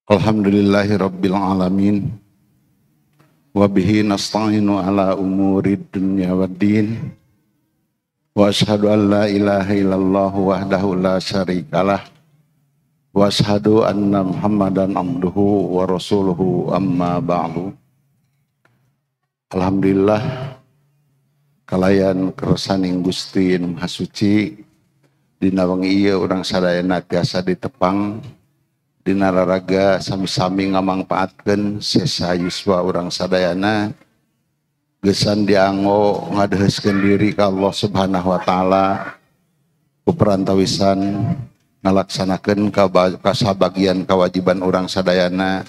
Alhamdulillahi rabbil alamin. Wa bihi nasta'inu ala umurid dunya waddin. Wa asyhadu an la ilaha illallah wahdahu la syarikalah. Wa asyhadu anna Muhammadan abduhu wa rasuluhu amma ba'du. Alhamdulillah kalayan kersaning Gusti Nu Maha Suci dina wengi ieu urang sadayana tiasa ditepang dina raraga sami-sami ngamangpaatkeun sesa yuswa urang sadayana gesan dianggo ngadeheuskeun diri ka Allah Subhanahu wa taala ku perantawisan ngalaksanakeun kasabagian kewajiban urang sadayana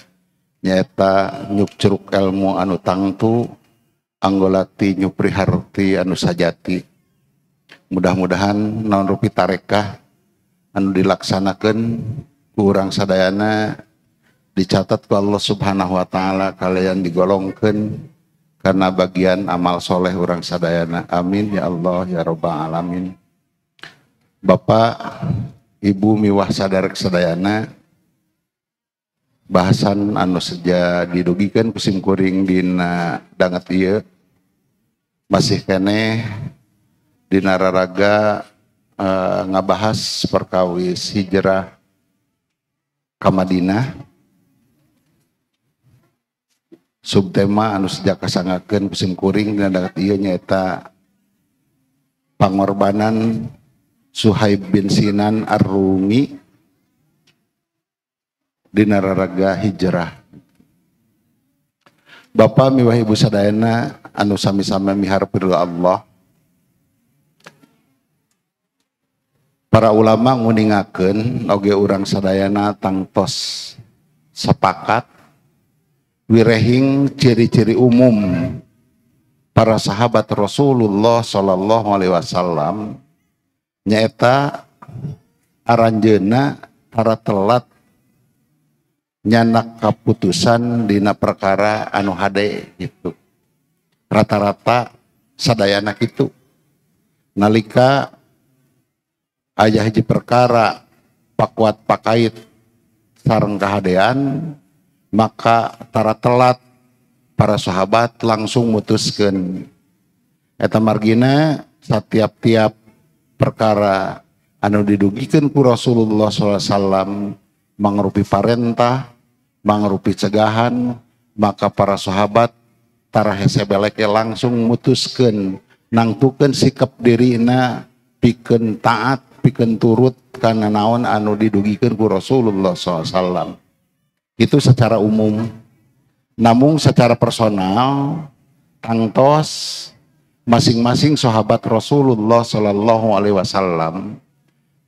nyaeta nyukcruk ilmu anu tangtu anggolati nyupri harti anu sajati. Mudah-mudahan naon rupi tarekah anu dilaksanakeun ku urang sadayana dicatat ku Allah Subhanahu wa taala kalian digolongkeun karena bagian amal soleh urang sadayana. Amin ya Allah ya rabbal alamin. Bapak, Ibu miwah sadarek sadayana, bahasan anu seja didugikeun ku simkuring dina danget ieu masih keneh dina raraga ngabahas perkawis hijrah ka Madinah. Subtema anu seja kasangakeun ku simkuring dina danget ieu nyaeta pangorbanan Suhaib bin Sinan Ar-Rumi dina raraga hijrah. Bapak miwah ibu sadayana anu sami-sami miharep ridho Allah. Para ulama nguningakeun oge urang sadayana tangtos sepakat wirehing ciri-ciri umum para sahabat Rasulullah sallallahu alaihi wasallam nyaeta aranjeuna tara telat nyanak kaputusan dina perkara anu hade gitu. Rata-rata sadayana kitu. Nalika aya hiji perkara pakuat pakait sareng kahadean, maka tara telat para sahabat langsung mutuskeun. Eta margina satiap-tiap perkara anu didugikeun ku Rasulullah sallallahu alaihi wasallam mangrupi parentah, mangrupi cegahan, maka para sahabat tara hese beleke langsung mutuskeun, nangtukeun sikap dirina pikeun taat, pikeun turut kana naon anu didugikeun ku Rasulullah sallallahu alaihi wasallam. Itu secara umum. Namun secara personal tangtos masing-masing sahabat Rasulullah sallallahu alaihi wasallam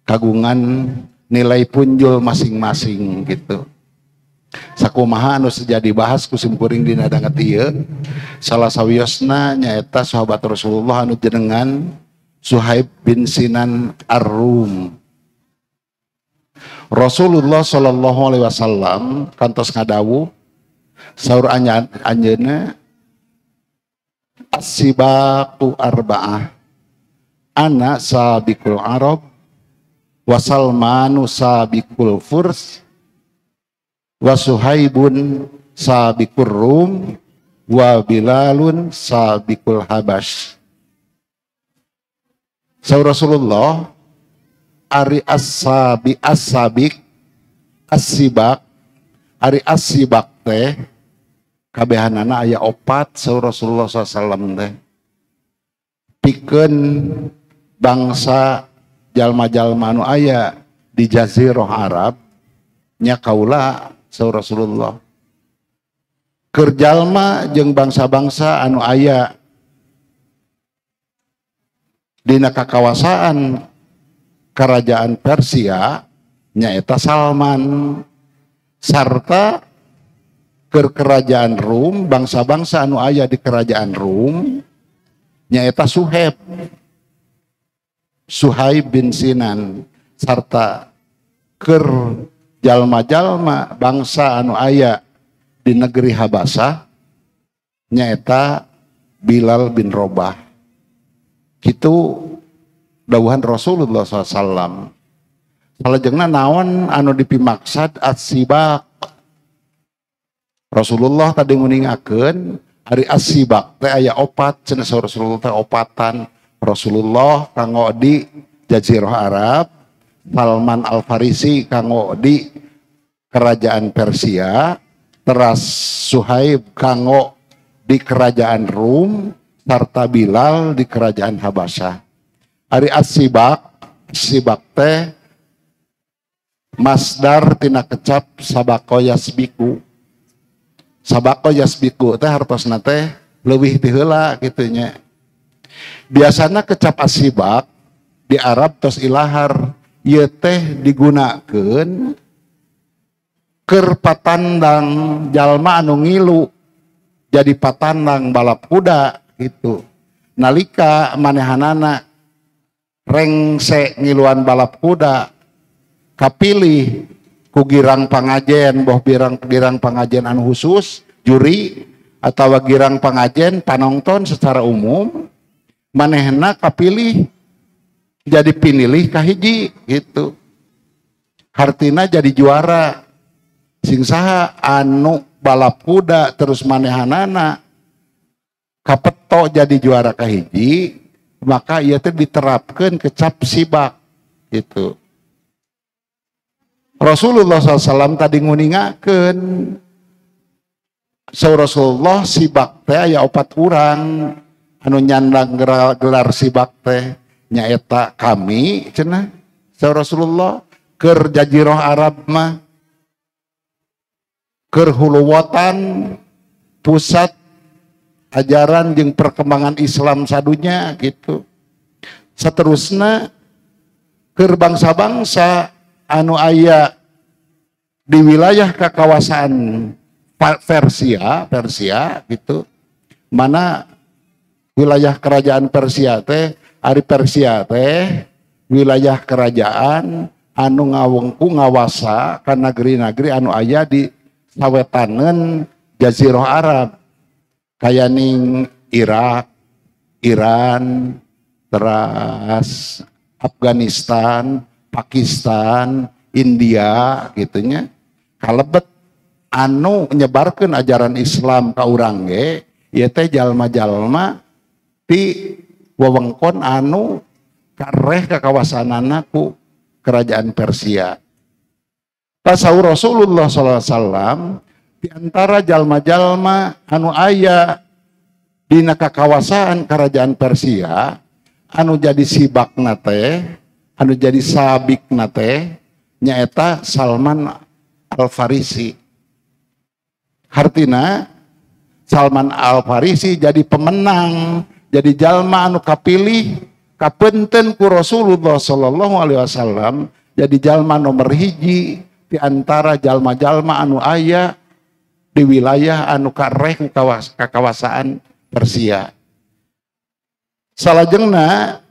kagungan nilai punjul masing-masing gitu. Sakumaha anu seja dibahas ku simkuring dina danget ieu, salah sawiosna nyaeta sahabat Rasulullah anu jenengan Suhaib bin Sinan Ar-Rum. Rasulullah sallallahu alaihi wasallam kantos ngadawuh saur anjeunna as-sibaqu arba'ah ana sabiqul arab wa Salmanu sabiqul furs wa Suhaibun sabiqur rum wa Bilalun sabiqul habash. Saur Rasulullah ari as-sabi as-sabiq as-sibaq ari as-sibaq teh kabehanana aya opat saur Rasulullah sallallahu alaihi wasallam teh pikeun bangsa jalma-jalma anu aya di jazirah Arab nya kaula saur Rasulullah keur jalma jeung bangsa-bangsa anu aya dina kakawasaan kerajaan Persia nyaeta Salman sarta keur kerajaan Rum bangsa-bangsa anu aya di kerajaan Rum nyaeta Suhaib Suhaib bin Sinan sarta keur jalma-jalma bangsa anu aya di negeri Habasah nyaeta Bilal bin Robah. Kitu dawuhan Rasulullah SAW. Salajengna naon anu dipimaksad as-sibaq. Rasulullah tadi nguningakeun ari as-sibak teh aya opat cenah Rasulullah teh opatan. Rasulullah kanggo di Jazirah Arab, Salman Al-Farisi kanggo di kerajaan Persia, teras Suhaib kanggo di kerajaan Rum, serta Bilal di kerajaan Habasyah. Ari as-sibak, sibak teh masdar tina kecap sabako yasbiku. Sabako yasbiku teh hartosna teh leuwih ti heula kitu nya. Biasana kecap as-sibak di Arab tos ilahar ieu teh digunakeun keur patandang jalma anu ngilu jadi patandang balap kuda gitu. Nalika manehanana rengse ngiluan balap kuda kapilih ku girang pangajen, boh girang pangajen anu khusus juri atawa girang pangajen panonton secara umum, manehna kapilih jadi pinilih kahiji gitu. Hartina jadi juara. Sing saha anu balap kuda terus manehanana kapeto jadi juara kahiji, maka ieu teh diterapkeun kecap sibak gitu. Rasulullah SAW tadi nguningakeun saur Rasulullah sibak teh aya opat urang anu nyandang gelar sibak teh nyaeta kami cenah saur Rasulullah keur Jazirah Arab mah, keur huluwotan pusat ajaran jeung perkembangan Islam sadunya gitu. Seterusna keur bangsa-bangsa anu aya di wilayah kekawasan Persia, Persia gitu. Mana wilayah kerajaan Persia teh, ari Persia teh wilayah kerajaan anu ngawengku ngawasa ka negeri-negeri anu aya di sawetaneun Jazirah Arab. Kaya ning Irak, Iran, teras Afghanistan, Pakistan, India gitunya. Kalebet anu nyebarkeun ajaran Islam ka urang ge ieu teh jalma-jalma ti wewengkon anu kareh ka kawasanana ku kerajaan Persia. Tasaur Rasulullah sallallahu alaihi wasallam di antara jalma-jalma anu aya dina kakawasaan kerajaan Persia anu jadi sibakna teh, anu jadi sabikna teh nyaeta Salman Al-Farisi. Hartina Salman Al-Farisi jadi pemenang, jadi jalma anu kapilih kapeunteun ku Rasulullah sallallahu alaihi wasallam jadi jalma nomor hiji di antara jalma-jalma anu aya di wilayah anu kareh kakawasaan Persia. Salajengna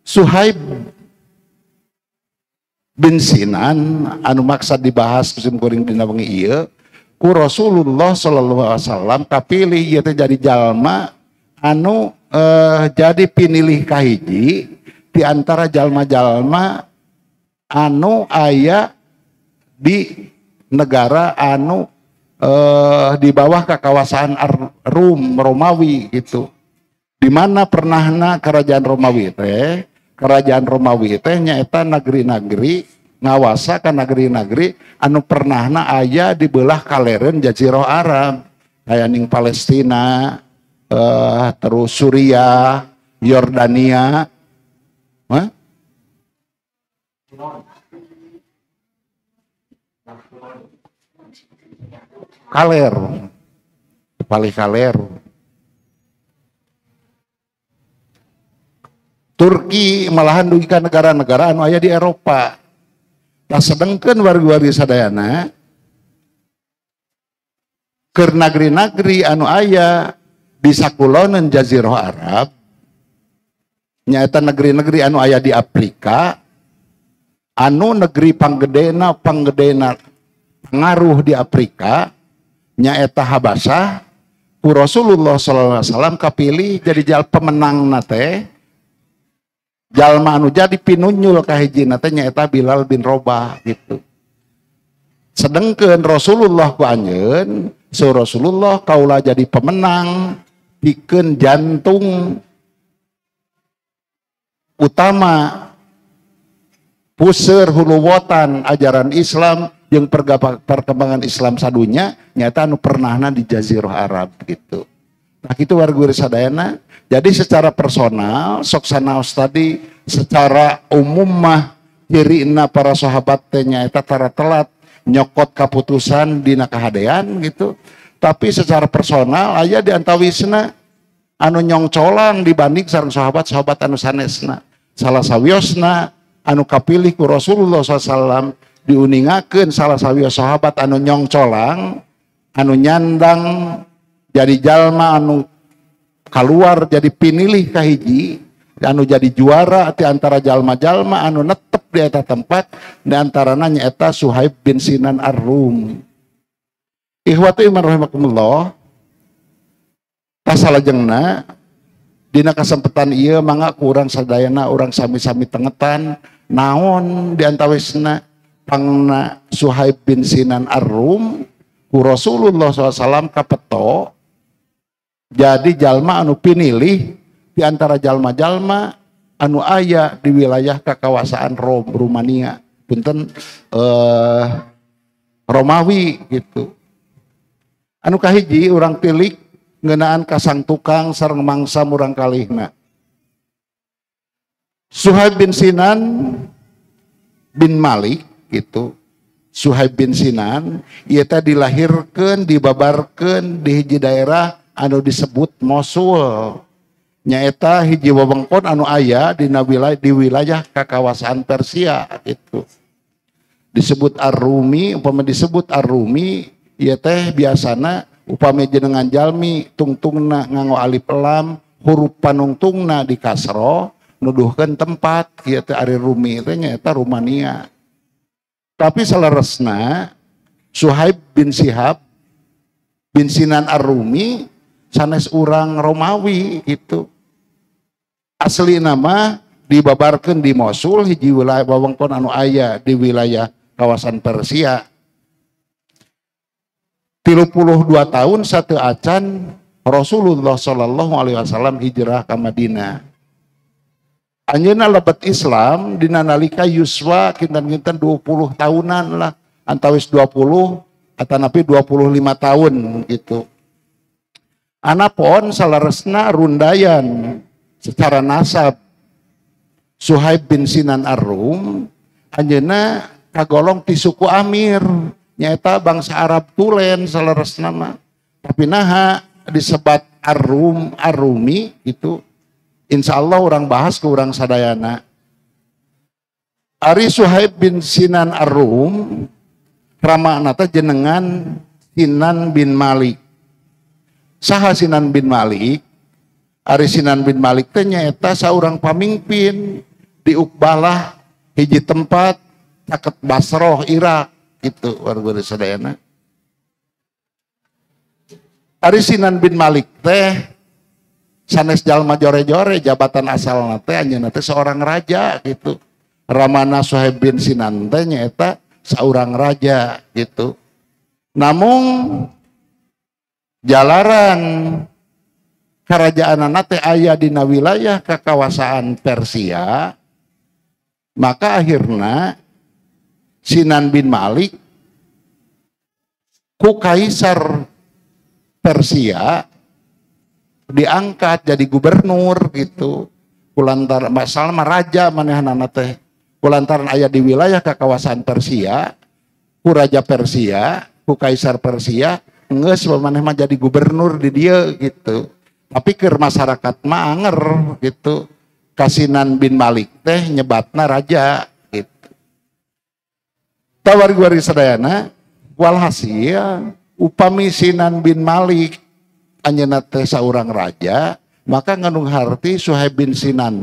Suhaib bin Sinan anu maksad dibahas musim kuring dina wengi ieu ku Rasulullah sallallahu alaihi wasallam kapilih ieu teh jadi jalma anu jadi pinilih kahiji di antara jalma-jalma anu aya di negara anu di bawah kekawasan Rum Romawi gitu. Di mana pernahna kerajaan Romawi teh? Kerajaan Romawi teh nyaeta negeri-negeri ngawasa ka negeri-negeri anu pernahna aya di belah kalereun Jazirah Arab, kaya ning Palestina, terus Suriah, Yordania. Hah? Kaler, paling kaler. Turki malahan dugi ka negara-negara anu aya di Eropa. Tah sedengkeun wargi-wargi sadayana keur nagri-nagri anu aya di sakuloneun Jazirah Arab, nyaeta negeri-negeri anu aya di Afrika, anu negeri panggedena pengaruh di Afrika nyaeta Habasyah, ku Rasulullah sallallahu alaihi wasallam kapilih jadi jal pemenang teh, jalma anu jadi pinunyul kahijina teh nyaeta Bilal bin Rabah gitu. Sedengkeun Rasulullah ku anjeun, so Rasulullah kaula jadi pemenang pikeun jantung utama puseur huluwotan ajaran Islam jeung perkembangan Islam sadunya nyata anu pernahna di Jazirah Arab gitu. Nah itu warga sadayana. Jadi secara personal sok sanaos tadi secara umum mah cirina para sahabat teh nyaeta tara telat nyokot kaputusan dina kahadean gitu. Tapi secara personal aya di antawisna anu nyongcolang dibanding sareng sahabat-sahabat anu sanesna. Salah sawiosna anu kapilih ku Rasulullah SAW diuningakeun salah sawios sahabat anu nyongcolang anu nyandang jadi jalma anu keluar jadi pinilih kahiji anu jadi juara di antara jalma-jalma anu netep di eta tempat di antarana nyaeta Suhaib bin Sinan Ar-Rum. Ikhwatu iman rahimakumullah, tasalajengna dina kasempetan ieu mangga ku urang sadayana urang sami-sami tengetan naon di antawisna pangna Suhaib bin Sinan Ar-Rum ku Rasulullah SAW kapeto jadi jalma anu pinilih di antara jalma-jalma anu aya di wilayah kekawasaan Rom, Rumania, punten Romawi gitu. Anu kahiji urang tilik ngeunaan kasang tukang sareng mangsa murang kalihna. Suhaib bin Sinan bin Malik gitu. Suhaib bin Sinan ieu teh dilahirkeun dibabarkeun di hiji daerah anu disebut Mosul. Nyaeta hiji wewengkon anu aya dina wilayah di wilayah kakawasan Persia gitu. Disebut Ar-Rumi, upama disebut Ar-Rumi ieu teh biasana upami jenengan jalmi tungtungna nganggo alif lam huruf panungtungna di kasroh nuduhkeun tempat ieu teh ari Rumi teh nyaeta Rumania. Tapi saleresna Suhaib bin Sihab bin Sinan Ar-Rumi sanes urang Romawi gitu. Asli nama dibabarkeun di Mosul hiji wilayah wewengkon anu aya di wilayah kawasan Persia. 32 tahun satu acan Rasulullah Shallallahu Alaihi Wasallam hijrah ke Madinah. Anjeunna lebet Islam dina nalika yuswa kinten-kinten 20 tahunan lah, antawis 20 atanapi 25 tahun gitu. Anapun saleresna rundayan secara nasab Suhaib bin Sinan Ar-Rum anjeunna kagolong ti suku Amir nyaeta bangsa Arab tulen saleresna mah. Tapi naha disebat Ar-Rum Ar-Rumi itu insya Allah orang bahas ke orang sadayana. Ari Suhaib bin Sinan Ar-Rum ramana teh jenengan Sinan bin Malik. Saha Sinan bin Malik? Ari Sinan bin Malik teh nyaeta saurang pamimpin di Ukbalah hiji tempat caket Basroh Irak gitu warga sadayana. Ari Sinan bin Malik teh sanes jalma jore-jore jabatan asalna teh anjeunna teh seorang raja gitu. Ramana Suhaib bin Sinan teh nyaeta saurang raja gitu. Namun jalaran karajaanana teh aya dina wilayah kekawasaan Persia, maka akhirna Sinan bin Malik ku kaisar Persia diangkat jadi gubernur gitu. Kulantaran masalah mah raja manehanana teh kulantaran aya di wilayah kekawasan Persia, ku raja Persia, ku kaisar Persia geus maneh mah jadi gubernur di dieu gitu. Tapi keur masyarakat mah anger gitu. Kasinan bin Malik teh nyebatna raja gitu. Tawari-wari sadayana walhasil upami Sinan bin Malik anjeunna teh saurang raja, maka ngandung harti Suhaib bin Sinan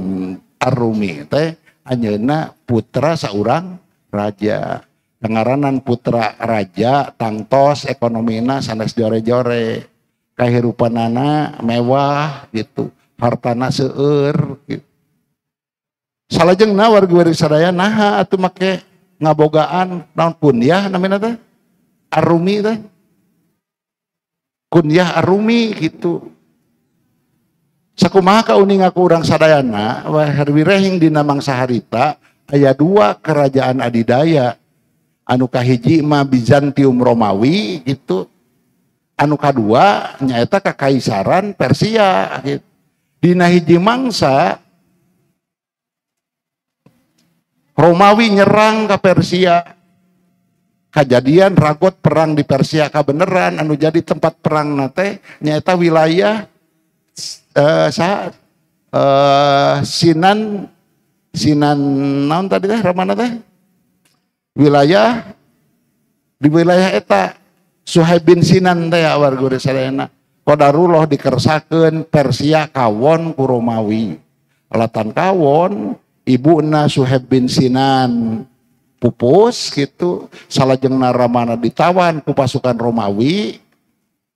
Ar-Rumi teh anjeunna putra saurang raja. Ngaranan putra raja tangtos ekonomina sanes jore-jore, kahirupanana mewah gitu, hartana seueur gitu. Salajengna wargi-wargi sadaya naha atuh make ngabogaan naon kunyah namina teh? Arumi teh kunyah Arumi gitu. Sakumaha kauninga ku urang sadayana wirehing dina mangsa harita aya dua kerajaan adidaya, anu kahiji mah Bizantium Romawi gitu, anu kadua nyaeta Kakaisaran Persia gitu. Dina hiji mangsa Romawi nyerang ke Persia, kajadian ragot perang di Persia kabeneran, anu jadi tempat perang nate nyaeta wilayah Sinan Sinan naon tadi teh ramana teh wilayah di wilayah eta Suhaib bin Sinan teh warga sadayana qadarullah dikersakeun Persia kawon ku Romawi, latan kawon ibuna Suhaib bin Sinan pupus gitu, salajengna ramana ditawan ku pasukan Romawi,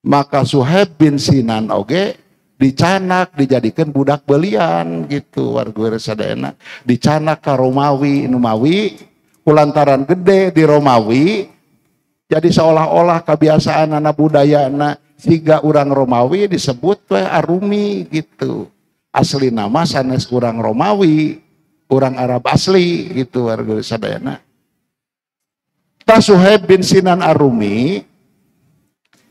maka Suhaib bin Sinan oge dicanak dijadikan budak belian gitu warga sadayana, dicanak ka Romawi Numawi kulantaran gede di Romawi jadi seolah-olah kebiasaan anak budayana siga urang Romawi disebut we Arumi gitu, asli nama sanes urang Romawi, urang Arab asli gitu warga sadayana. Tah Suhaib bin Sinan Arumi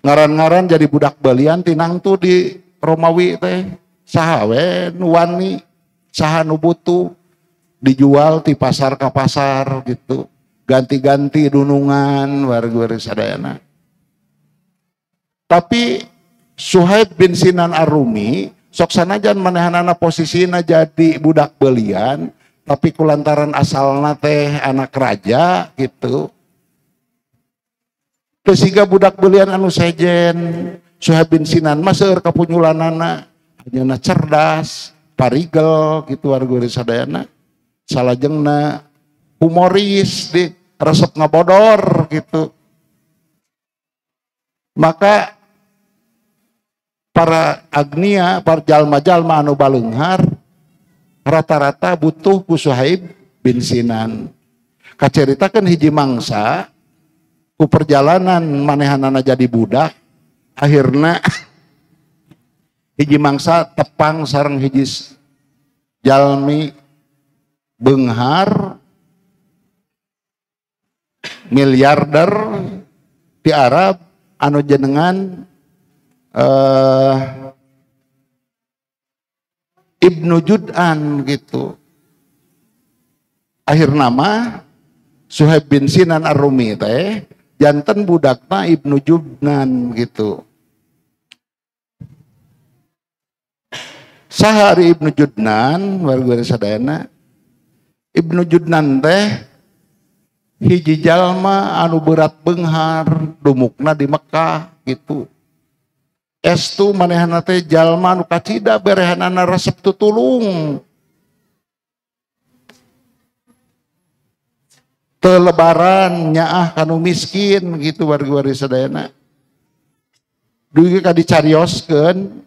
ngaran-ngaran jadi budak belian tinangtu di Romawi teh saha we nu wani saha nu butuh dijual di pasar ka pasar gitu, ganti-ganti dunungan warga sadayana. Tapi Suhaib bin Sinan Arumi sok sanajan manehanana posisina jadi budak belian tapi kulantaran asalna teh anak raja gitu teu siga budak belian anu sejen. Suhaib bin Sinan mah seueur kapunyulanana, anjeunna cerdas, parigel gitu warga sadayana, salajengna humoris di resep ngabodor gitu. Maka para agnia, para jalma-jalma anu baleunghar rata-rata butuh ku Suhaib bin Sinan. Kaceritakeun hiji mangsa ku perjalanan manehanana jadi budak, akhirna hiji mangsa tepang sareng hiji jalmi beunghar miliarder di Arab anu jenengan Ibnu Jud'an gitu. Akhir nama Suhaib bin Sinan Ar-Rumi teh janten budakna Ibnu Jud'an gitu. Sahari Ibnu Jud'an warga sadayana, Ibnu Jud'an teh hiji jalma anu berat beunghar dumukna di Mekah gitu. Estu manehna teh jalma anu kacida berehanana resep tutulung. Teu lebaran nyaah kanu miskin gitu warga sadayana. Dugi ka dicarioskeun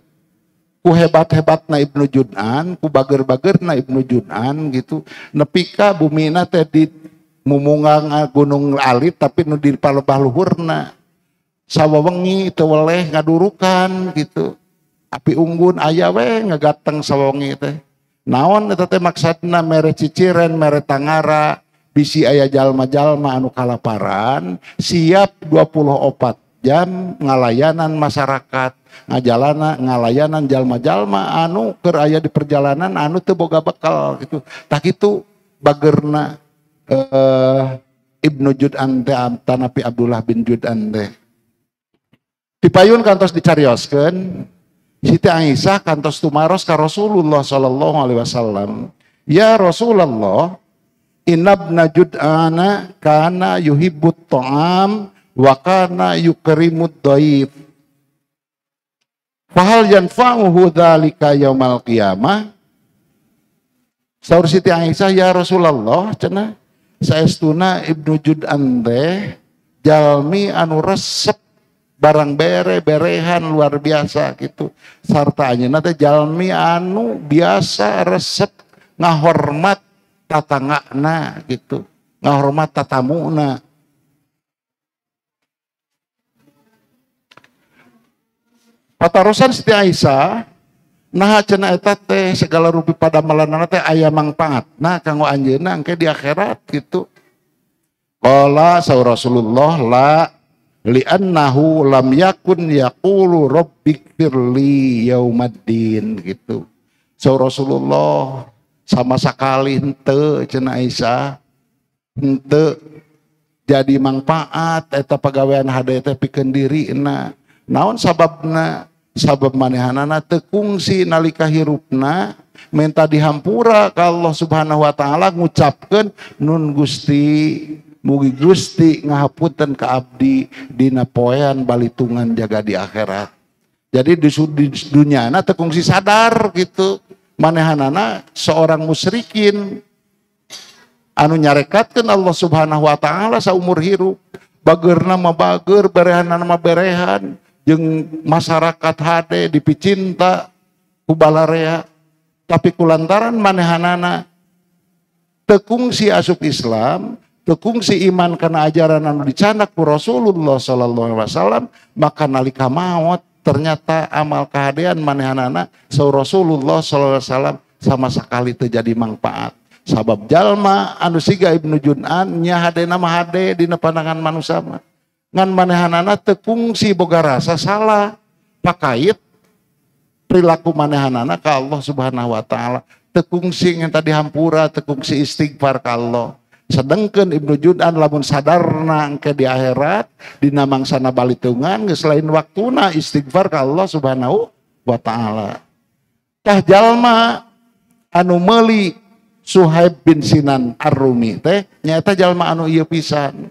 ku hebat-hebatna Ibnu Jud'an, ku bager-bagerna Ibnu Jud'an gitu. Nepi ka bumina teh di mumungang gunung alit tapi nu di palebah luhurna. Sawawengi teu weleh ngadurukan gitu. Api unggun aya we ngagateng sawawengi teh. Naon eta teh maksudna mere ciciren, mere tangara, bisi aya jalma-jalma anu kalaparan, siap 24 jam ngalayanan masyarakat, ngajalana ngalayanan jalma-jalma anu keur aya di perjalanan anu teu boga bekal gitu. Tah kitu bagerna Ibnu Jud'an teh tanapi Abdullah bin Jud'an teh. Dipayun kantos dicarioskeun Siti Aisyah kantos tumaros ka Rasulullah sallallahu alaihi wasallam. Ya Rasulullah, inabna Jud'ana kana yuhibbut ta'am wa kana yukrimud dhaif. Fahal yanfa'uhu dzalika yaumal qiyamah? Saur Siti Aisyah, ya Rasulullah cenah saestuna Ibnu Jud'an teh jalmi anu resep barang bere berehan luar biasa gitu, sarta anjeunna teh jalmi anu biasa resep ngahormat tatanggana gitu, ngahormat tatamuna. Patarosan Siti Aisyah nah cenah eta teh segala rupi padamelanana teh aya mangpaatna kanggo anjeunna engke di akhirat gitu. Qala saur Rasulullah la li'annahu lam yakun yaqulu rabbighfirli yaumaddin gitu. Saur Rasulullah sama sekali henteu cenah Aisyah henteu jadi mangpaat eta pagawean hade teh pikeun dirina. Naon sababna? Sabab manehanana teu kungsi nalika hirupna minta dihampura ka Allah Subhanahu wa taala ngucapkeun nun Gusti mugi Gusti ngahapunten ka abdi dina poean balitungan jaga di akhirat. Jadi di dunyana teu kungsi sadar gitu. Manehanana seorang musyrikin anu nyarekatkeun Allah Subhanahu wa taala saumur hirup, bageurna mah bager, berehanna mah berehan, jeung masyarakat hade dipicinta ku balarea, tapi kulantaran manehanana teu kungsi asup Islam, teu kungsi iman kana ajaran anu dicandak ku Rasulullah sallallahu alaihi wasallam, maka nalika maot ternyata amal kahadean manehanana saur Rasulullah sallallahu alaihi wasallam sama sekali teu jadi mangpaat. Sabab jalma anu siga Ibnu Jun'an nya hadena mah hade dina pandangan manusia mah. Ngan manehanana teu kungsi boga rasa salah pakait perilaku manehanana ka Allah Subhanahu wa taala. Teu kungsi ngan tadi hampura, teu kungsi istighfar ka Allah. Sedengkeun Ibnu Jun'an lamun sadarna engke di akhirat dina mangsana balitungan geus lain waktuna istighfar ka Allah Subhanahu wa taala. Tah jalma anu meuli Suhaib bin Sinan Ar-Rumi teh nyaeta jalma anu ieu pisan.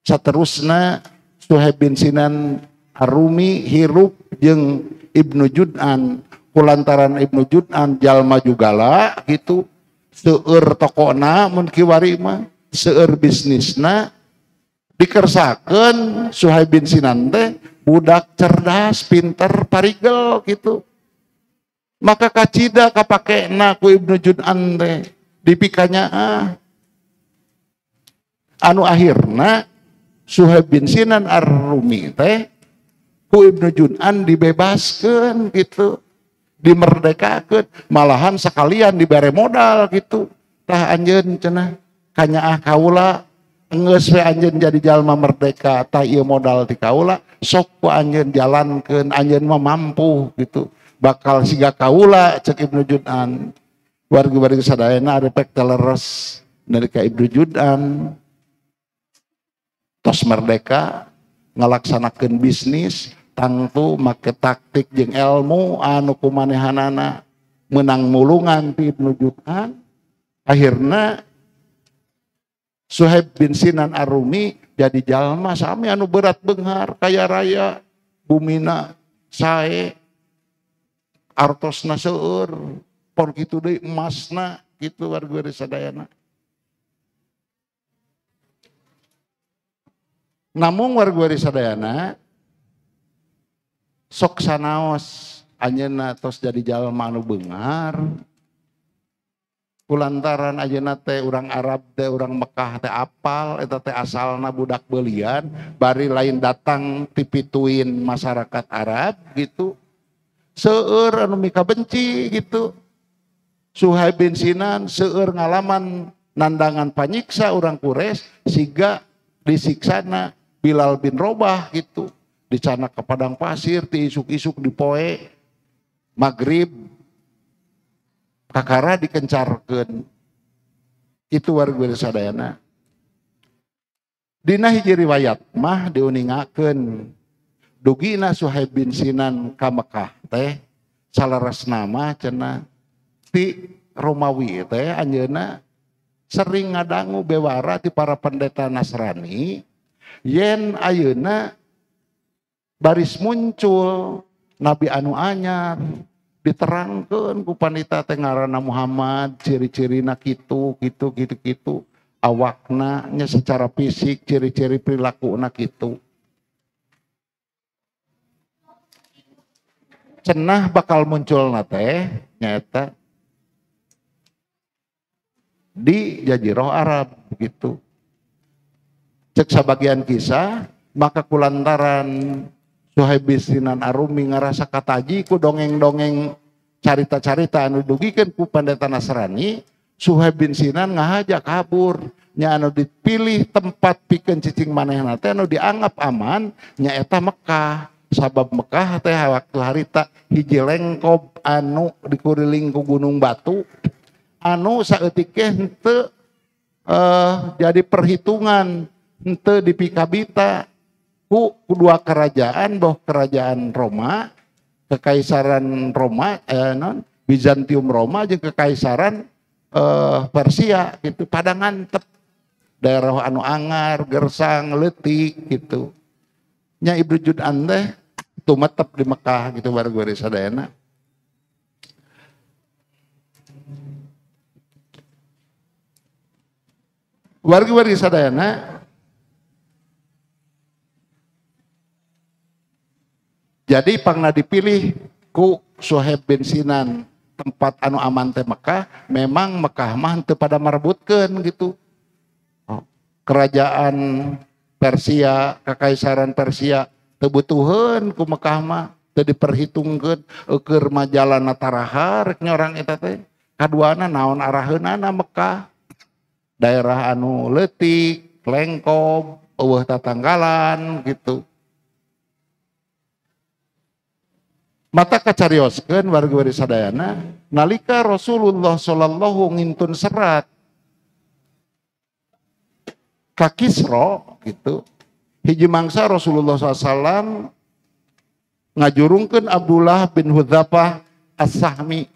Saterusna Suhaib bin Sinan Ar-Rumi hirup jeung Ibnu Jun'an, kulantaran Ibnu Jun'an jalma jugala gitu seueur tokona mun kiwari mah seueur bisnisna dikersakeun Suhaib bin Sinan teh budak cerdas pinter parigel gitu. Maka kacida kapakena ku Ibnu Jun'an teh dipikanya anu akhirna Suhaib bin Sinan Ar-Rumi teh ku Ibnu Jun'an dibebaskeun gitu, dimerdekakeun, malahan sekalian dibere modal gitu. Tah anjeun cenah kanyaah kaula enggeus we anjeun jadi jalma merdeka, tah ieu modal ti kaula sok ku anjeun jalankeun, anjeun mah mampu gitu. Bakal siga kaula cek Ibnu Jun'an. Wargi-wargi sadayana arepek teleres nalika Ibnu Jun'an tos merdeka ngalaksanakeun bisnis tangtu make taktik jeung ilmu anu kumanehanana menang mulungan ti Ibnu Jun'an. Akhirna Suhaib bin Sinan Ar-Rumi jadi jalma sami anu berat beunghar kaya raya, bumina sae, artosna seueur, pon kitu deui emasna kitu warga sadayana. Namung warga sadayana sok sanaos anjeunna tos jadi jalma anu beunghar kulantaran anjeunna teh urang Arab teh urang Mekah teh apal eta teh asalna budak beulian bari lain datang tipituin masyarakat Arab gitu. Seueur anu mika benci gitu. Suhaib bin Sinan seueur ngalaman nandangan panyiksa urang Quraisy siga disiksana Bilal bin Robah gitu. Dicanak ke padang pasir, diisuk-isuk dipoe maghrib kakara dikencarkeun. Itu warga sadayana. Dina hiji riwayat mah diuningakeun dugina Suhaib bin Sinan ka Mekah teh salaras nama cenah ti Romawi teh anjeunna sering ngadangu bewara ti para pendeta Nasrani yen ayeuna baris muncul nabi anu anyar diterangkeun ku panita teh ngaranna Muhammad, ciri-cirina kitu kitu kitu kitu, awakna nya secara fisik ciri-ciri perilakuna kitu. Cenah bakal munculna teh nyaeta di Jazirah Arab gitu. Cek sabagian kisah maka kulantaran Suhaib bin Sinan Arumi ngarasa kataji ku dongeng-dongeng carita-carita anu dugikeun ku pendeta Nasrani. Suhaib bin Sinan ngahaja kabur nya anu dipilih tempat pikeun cicing manehna teh anu dianggap aman nyaeta Mekah. Sabab Mekah teh waktu harita hiji lengkob anu dikuriling ku gunung batu anu saeutik ge henteu jadi perhitungan henteu dipikabita ku dua kerajaan, boh kerajaan Roma, kekaisaran Roma Bizantium Roma jeung kekaisaran Persia gitu, pada ngantep daerah anu angar, gersang, leutik gitu. Nya Ibnu Jud'an teh tumetep di Mekah gitu warga sadayana. Warga-warga sadayana jadi pangna dipilih ku Suhaib bin Sinan tempat anu aman teh Mekah, memang Mekah mah teu pada marebutkeun gitu. Kerajaan Persia, kekaisaran Persia teu butuheun ku Mekah mah, teu diperhitungkeun eueur majalana taraha rek nyorang eta teh. Kaduana naon araheunana Mekah? Daerah anu leutik, lengkob, eueuh tatanggalan gitu. Mata kacarioskeun warga-wargi sadayana nalika Rasulullah sallallahu ngintun serat ka Kisra gitu. Hiji mangsa Rasulullah SAW ngajurungkeun Abdullah bin Hudzafah As-Sahmi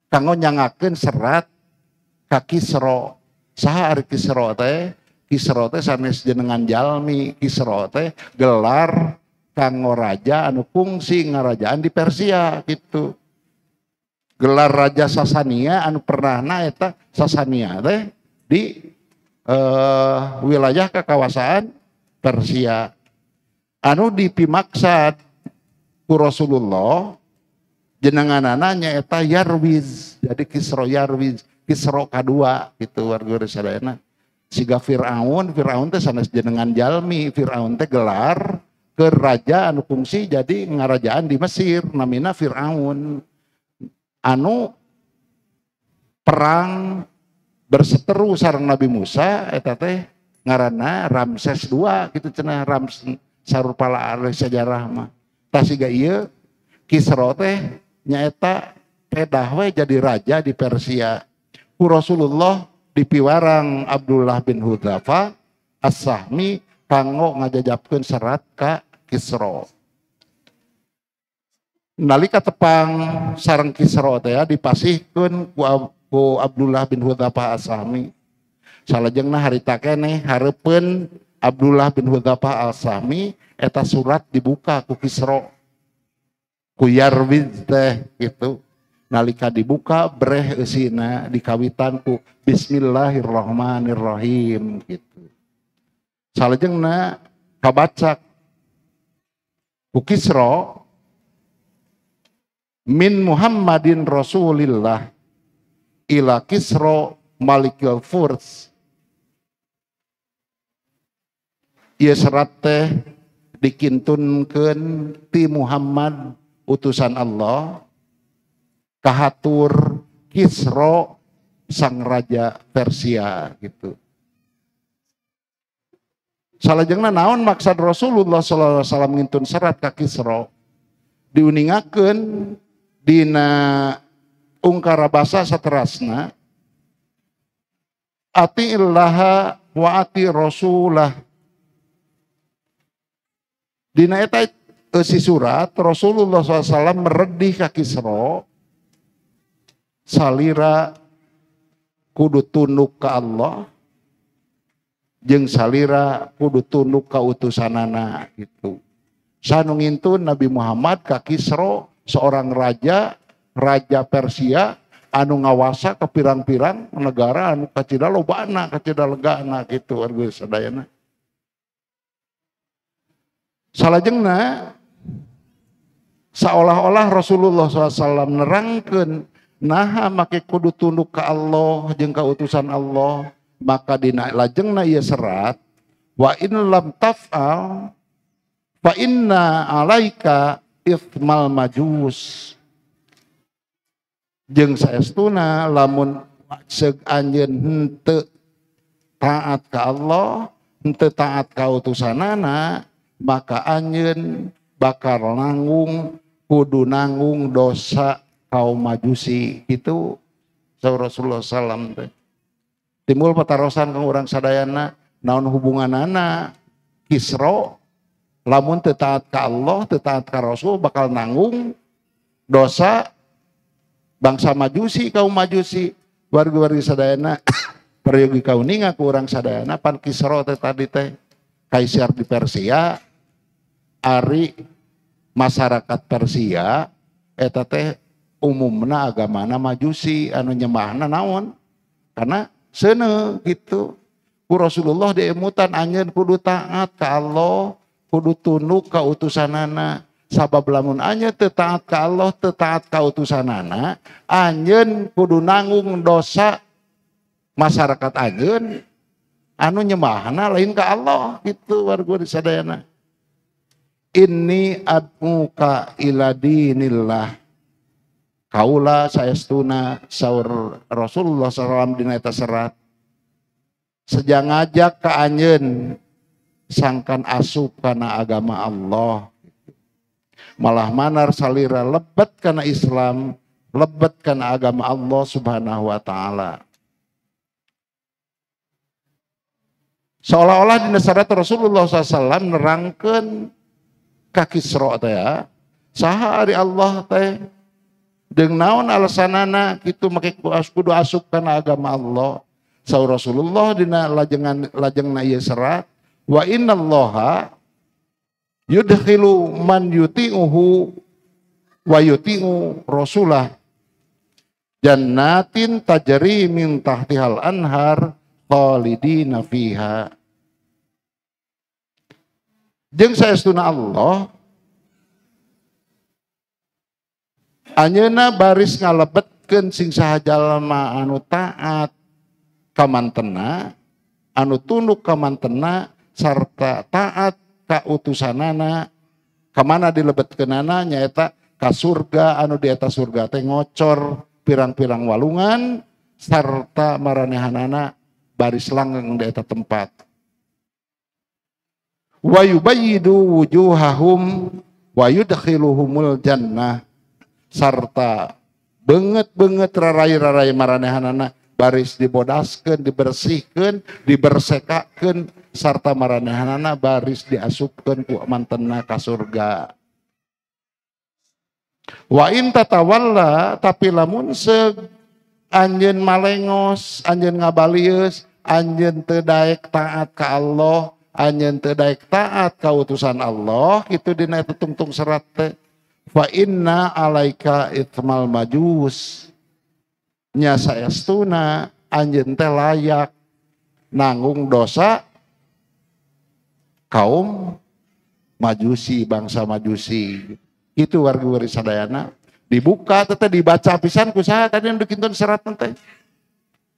kanggo nyangakeun serat ka Kisra. Saha ari Kisra teh? Kisra teh sanes jenengan jalmi, Kisra teh gelar kanggo raja anu kungsi ngarajaan di Persia gitu. Gelar raja Sasania anu pernahna eta Sasania teh di wilayah kekawasaan Persia. Anu dipimaksad ku Rasulullah jenenganana nyaeta Yarwiz, jadi Kisra Yarwiz, Kisra kadua gitu warga sadayana. Siga Firaun, Firaun teh sanes jenengan jalmi, Firaun teh gelar ke raja anu kungsi jadi ngarajaan di Mesir namina Firaun anu perang berseteru sareng Nabi Musa eta teh ngaranna Ramses II gitu cenah, Ramses sarupala ahli sejarah mah. Tah siga ieu Kisra teh nyaeta pedah we jadi raja di Persia. Ku Rasulullah dipiwarang Abdullah bin Hudzafah As-Sahmi kanggo ngajajabkeun serat ka Kisra. Nalika tepang sareng Kisra teh dipasihkeun ku Abdullah bin Hudzafah As-Sahmi. Salajengna harita keneh hareupeun Abdullah bin Hudzafah As-Sahmi eta surat dibuka ku Kisra. Ku Yarwiz teh gitu. Nalika dibuka breh eusina dikawitan ku Bismillahirrahmanirrahim gitu. Salajengna kabaca ku Kisra min Muhammadin Rasulillah ila Kisra Malikil Furs. Ieu serat teh dikintunkeun ti Muhammad utusan Allah kahatur Kisra sang raja Persia gitu. Salajengna naon maksad Rasulullah sallallahu alaihi wasallam ngintun serat ka Kisra diuningakeun dina ungkara basa saterasna ati illaha wa ati rasulah. Dina eta eusi surat Rasulullah SAW meredih ka Kisra salira kudu tunduk ka Allah jeung salira kudu tunduk ka utusanana gitu. Sanu ngintun Nabi Muhammad ka Kisra seorang raja, raja Persia anu ngawasa ke pirang-pirang negara anu kacida lobana, kacida legana gitu warga sadayana. Salajengna seolah-olah Rasulullah SAW nerangkeun naha make kudu tunduk ka Allah jeung ka utusan Allah, maka dina lajengna ieu serat wa in lam taf'al Fa inna alaika ithmal majus. Jeung saestuna lamun seug anjeun henteu taat ka Allah, henteu taat ka utusanana, maka anjeun bakal nanggung kudu nanggung dosa kaum majusi gitu saur Rasulullah sallam teh. Timbul patarosan ka urang sadayana naon hubunganana Kisra lamun teu taat ka Allah, teu taat ka Rasul bakal nanggung dosa bangsa majusi, kaum majusi. Wargi-wargi sadayana peryogi kauninga ku urang sadayana pan Kisra teh tadi teh kaisar di Persia, ari masyarakat Persia eta teh umumna agamana majusi anu nyembahna naon karena seuneu gitu. Ku Rasulullah diemutan anjeun kudu taat ka Allah, kudu tunduk ka utusanana. Sabab lamun anjeun teu taat ka Allah, teu taat ka utusanana, anjeun kudu nanggung dosa masyarakat anjeun anu nyembahna lain ka Allah gitu warga sadayana. Inni ad'uka ila dinillah. Kaula saestuna saur Rasulullah sallallahu alaihi wasallam dina eta serat. Seja ngajak ka anjeun sangkan asup kana agama Allah. Malah manar salira lebet kana Islam, lebet kana agama Allah Subhanahu wa taala. Seolah-olah dina serat Rasulullah SAW nerangkeun ka Kisra teh ya. Saha ari Allah teh? Jeung naon alasanana kitu make kudu asup kana agama Allah. Saur Rasulullah dina lajengan lajengna ieu serat, wa innallaha yudkhilu man yuti'uhu wa yuti'u rasulah jannatin tajri min tahtihal anhar khalidina fiha. Jeung saestuna Allah anjeunna baris ngalebetkeun sing saha jalma anu taat ka mantena, anu tunduk ka mantena sarta taat ka utusanana, kamana dilebetkeunana nyaeta ka surga anu di eta surga teh ngocor pirang-pirang walungan sarta maranehanana baris langgeng di eta tempat. Wa yubayyidu wujuhahum wa yudkhiluhumul jannah, sarta beungeut-beungeut rarai-rarai maranehanana baris dibodaskeun, dibersihkeun, dibersekakeun sarta maranehanana baris diasupkeun ku mantena ka surga. Wa in tatawalla, tapi lamun seug anjeun malengos, anjeun ngabalieus, anjeun teu daek taat ka Allah, anjeun teu daek taat ka utusan Allah, kitu dina eta tungtung serat teh. Fa inna alaika itsmal majus, nya saestuna anjeun teh layak nanggung dosa kaum majusi, bangsa majusi. Itu wargi-wargi sadayana dibuka teh dibaca pisan ku saha tadi nu dikintun serat teh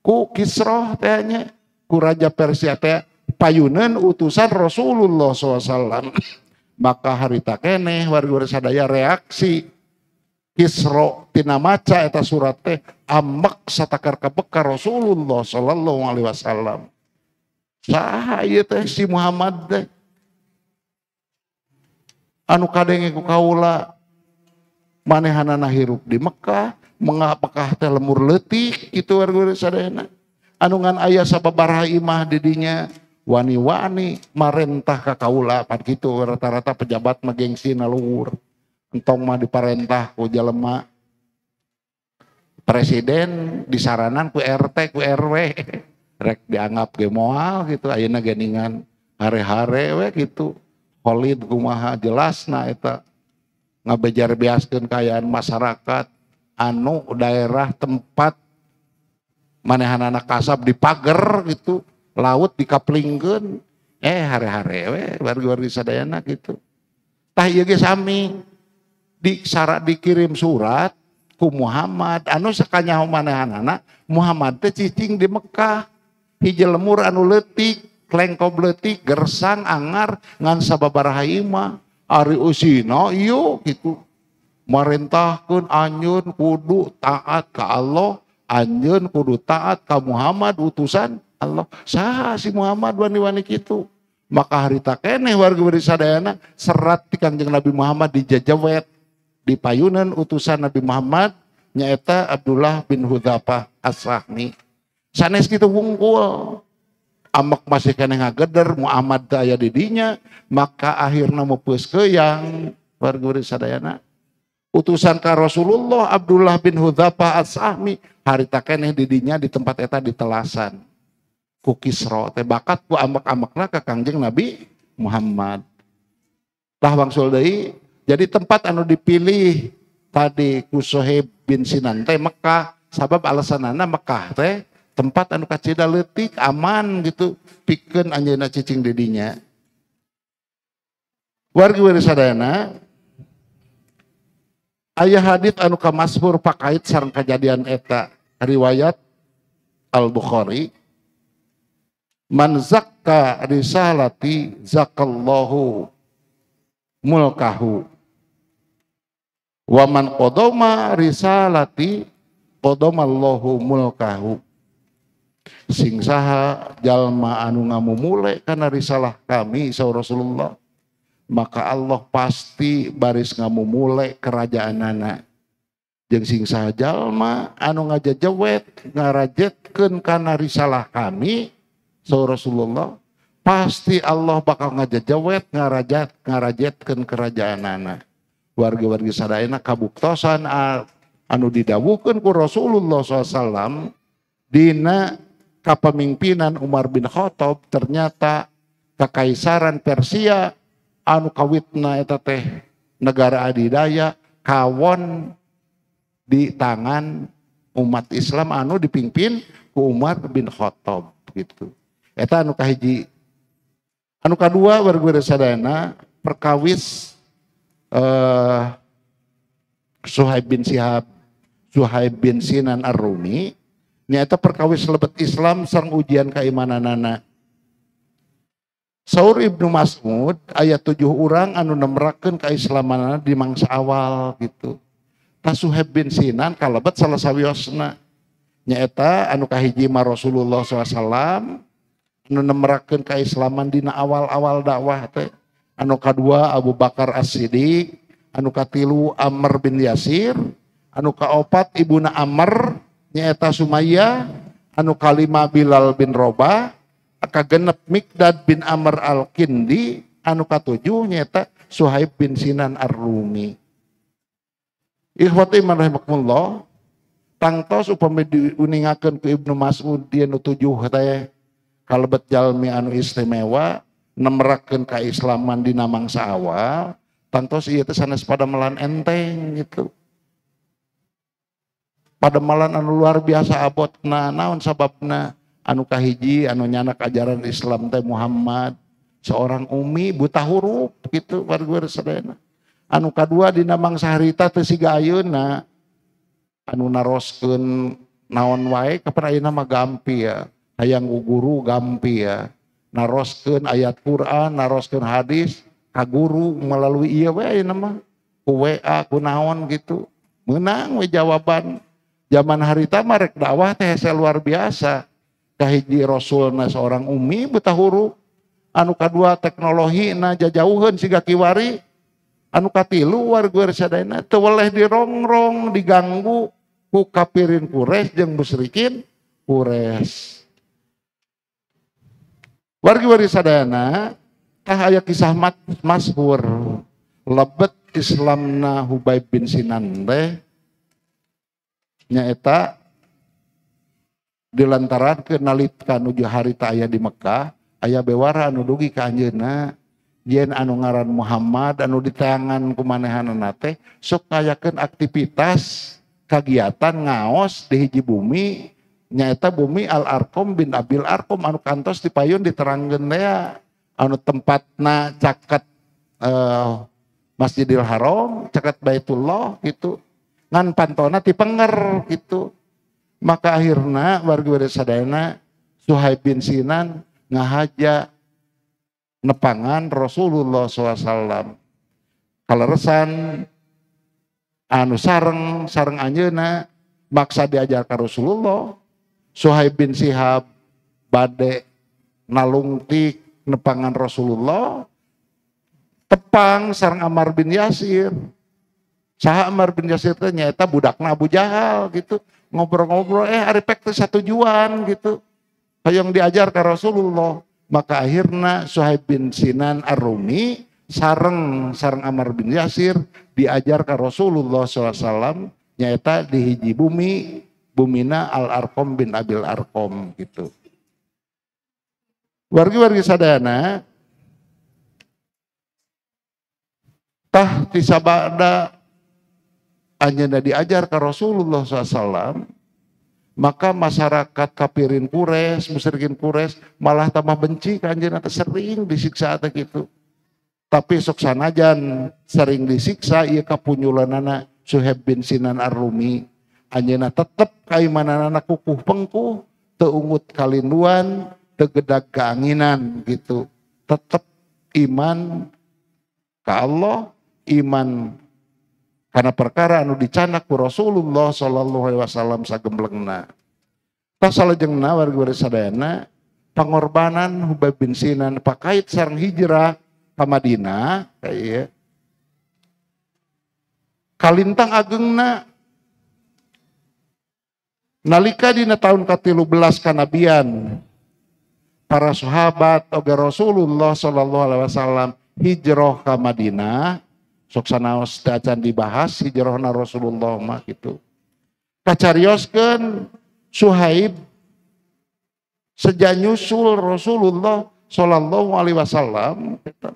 ku Kisra teh nya, ku raja Persia teh payuneun utusan Rasulullah SAW. Maka harita keneh wargi-wargi sadaya reaksi Kisra tina maca eta surat teh ambek satakar kabeka Rasulullah sallallahu alaihi wasallam. Saha ieu teh si Muhammad teh anu kadenge ku kaula manehanana hirup di Mekah, mengapakah teh lemur leutik kitu wargi sadayana. Anu ngan aya sababaraha imah di dinya wani-wani marentah ka kaula pan kitu rata-rata pejabat mah gengsina luhur. Entong mah diparentah ku jelema presiden disaranan ku RT ku RW rek dianggap ge moal gitu ayeuna geningan hare-hare we gitu. Kholid kumaha jelasna eta ngabejar biaskeun kaayaan masyarakat anu daerah tempat manehanana kasab dipager gitu, laut dikaplingkeun, hare-hare we wargi-wargi sadayana gitu. Tah ieu ge sami disarat dikirim surat ku Muhammad anu sakanyaho manehanana Muhammad teh cicing di Mekah hiji lemur anu leutik lengkob leutik gersang angar ngan sababaraha imah Ari eusina ieu kitu marentahkeun anjeun kudu taat ka Allah, anjeun kudu taat ka Muhammad utusan Allah. Saha si Muhammad wani-wani kitu? Maka harita keneh warga beri sadayana serat ti Kangjeng Nabi Muhammad dijajawet di payunan utusan Nabi Muhammad nyaeta Abdullah bin Hudzafah As-Sahmi. Sanes kitu wungkul. Amak masih keneh ngageder Muhammad teu aya di dinya, maka akhirna meupeus keuyang warga beri sadayana. Utusan ka Rasulullah Abdullah bin Hudzafah As-Sahmi harita keneh di dinya di tempat eta ditelasan ku Kisra teh bakat ku amak-amakna ka Kangjeng Nabi Muhammad. Tah wangsul deui, jadi tempat anu dipilih tadi ku Suhaib bin Sinan teh Mekah, sabab alasanana Mekah teh tempat anu kacida leutik aman gitu pikeun anjeunna cicing di dinya. Wargi wargi sadayana aya hadits anu kamasmur pakait sareng kajadian eta riwayat Al-Bukhari, man zakka risalati zakallahu mulkahu wa man qadama risalati qadamallahu mulkahu. Sing saha jalma anu ngamumule kana risalah kami saur Rasulullah, maka Allah pasti baris ngamumule kerajaanana. Jeung sing saha jalma anu ngajajewet ngarajetkeun kana risalah kami saur Rasulullah, pasti Allah bakal ngajajewet ngarajetkeun kerajaanana. Wargi-wargi sadayana kabuktosan anu didawuhkeun ku Rasulullah SAW dina kapemimpinan Umar bin Khattab. Ternyata kekaisaran Persia anu kawitna eta teh negara adidaya kawon di tangan umat Islam anu dipimpin ku Umar bin Khattab gitu. Eta anu kahiji. Anu kadua wargi sadayana perkawis Suhaib bin Sihab, Suhaib bin Sinan Ar-Rumi nyaeta perkawis lebet Islam sareng ujian keimananana. Saur Ibnu Mas'ud aya 7 urang anu nemrakeun keislamanana di mangsa awal gitu. Tah Suhaib bin Sinan kalebet salah sawiosna nyaeta anu kahiji ma Rasulullah SAW anu nemrakeun keislaman dina awal-awal dakwah teh. Anu kadua Abu Bakar As-Siddiq, anu katilu Amr bin Yasir, anu kaopat ibuna Amr nyaeta Sumayyah, anu kalima Bilal bin Robah, kagenep Mikdad bin Amr Al-Kindi, anu katujuh nyaeta Suhaib bin Sinan Ar-Rumi. Ikhwati iman rahimakumullah, tangtos upami diuningakeun ku Ibnu Mas'ud dia nu 7 teh kalebet jalmi anu istimewa nemrakeun keislaman dina mangsa awal, tangtos ieu teh sanes padamelan enteng gitu. Padamalan anu luar biasa abotna, naon sababna? Anu kahiji anu nyanak ajaran Islam teh Muhammad, seorang umi buta huruf gitu warga sadayana. Anu kadua dina mangsa harita teu siga ayeuna anu naroskeun naon wae kapan ayeuna mah gampi ya, hayang guru gampi ya. Naroskeun ayat Quran, naroskeun hadis ka guru melalui ieu we ayeuna mah ku WA ku naon gitu. Meunang we jawaban. Zaman harita mah rek dakwah teh hese luar biasa. Kahiji rasulna seorang umi buta huruf, anu kadua teknologi na jajauheun siga kiwari, anu katilu warga sadayana teu weleh dirongrong diganggu ku kafirin Quraisy jeung musyrikin Quraisy. Wargi-wargi sadayana tah aya kisah masyhur lebet Islamna Hubaib bin Sinan teh nyaeta dilantaran ke nalika nuju harita aya di Mekah, aya bewara anu dugi ka anjeunna yen anu ngaran Muhammad anu ditayangan ku manehanana teh sok ngayakeun aktivitas kagiatan ngaos di hiji bumi nyaeta bumi Al Arqam bin Abil Arqam anu kantos dipayun diterangkeun teh anu tempatna caket Masjidil Haram, caket Baitullah gitu. Ngan pantona tipenger gitu. Maka akhirna warga sadayana Suhaib bin Sinan ngahaja nepangan Rasulullah SAW. Kaleresan anu sareng sareng anjeunna maksa diajar ka Rasulullah. Suhaib bin Sihab bade nalungtik nepangan Rasulullah tepang sareng Ammar bin Yasir. Saha Ammar bin Yasir teh nyaeta budakna Abu Jahal gitu. Ngobrol-ngobrol ari pek teh satujuan gitu. Hayang diajar ka Rasulullah. Maka akhirna Suhaib bin Sinan Ar-Rumi sareng sareng Ammar bin Yasir diajar ka Rasulullah SAW nyaeta di hiji bumi, bumina Al-Arqam bin Abil Arqam gitu. Wargi-wargi sadayana tah tisabada anjeunna diajar ka Rasulullah SAW, maka masyarakat kafirin Quraisy, musyrikin Quraisy malah tambah benci ka anjeunna teh, sering disiksa teh gitu. Tapi sok sanajan sering disiksa ieu kapunyulanana Suhaib bin Sinan Ar-Rumi, anjeunna tetep kaimananana kukuh pengkuh, teu ungut kalinduan, teu gedag keanginan gitu. Tetep iman ka Allah, iman karena perkara anu dicanak ku Rasulullah sallallahu alaihi wasallam sagemblengna. Tah salajengna wargi-wargi sadayana pangorbanan Hubaib bin Sinan pakait sareng hijrah ka Madinah ieu. Kalintang agengna nalika dina tahun ke-13 kanabian para sahabat oge Rasulullah sallallahu alaihi wasallam hijrah ka Madinah. Sok sanaos teu acan dibahas hijrahna Rasulullah mah gitu. Kacarioskeun Suhaib seja nyusul Rasulullah sallallahu alaihi wasallam gitu.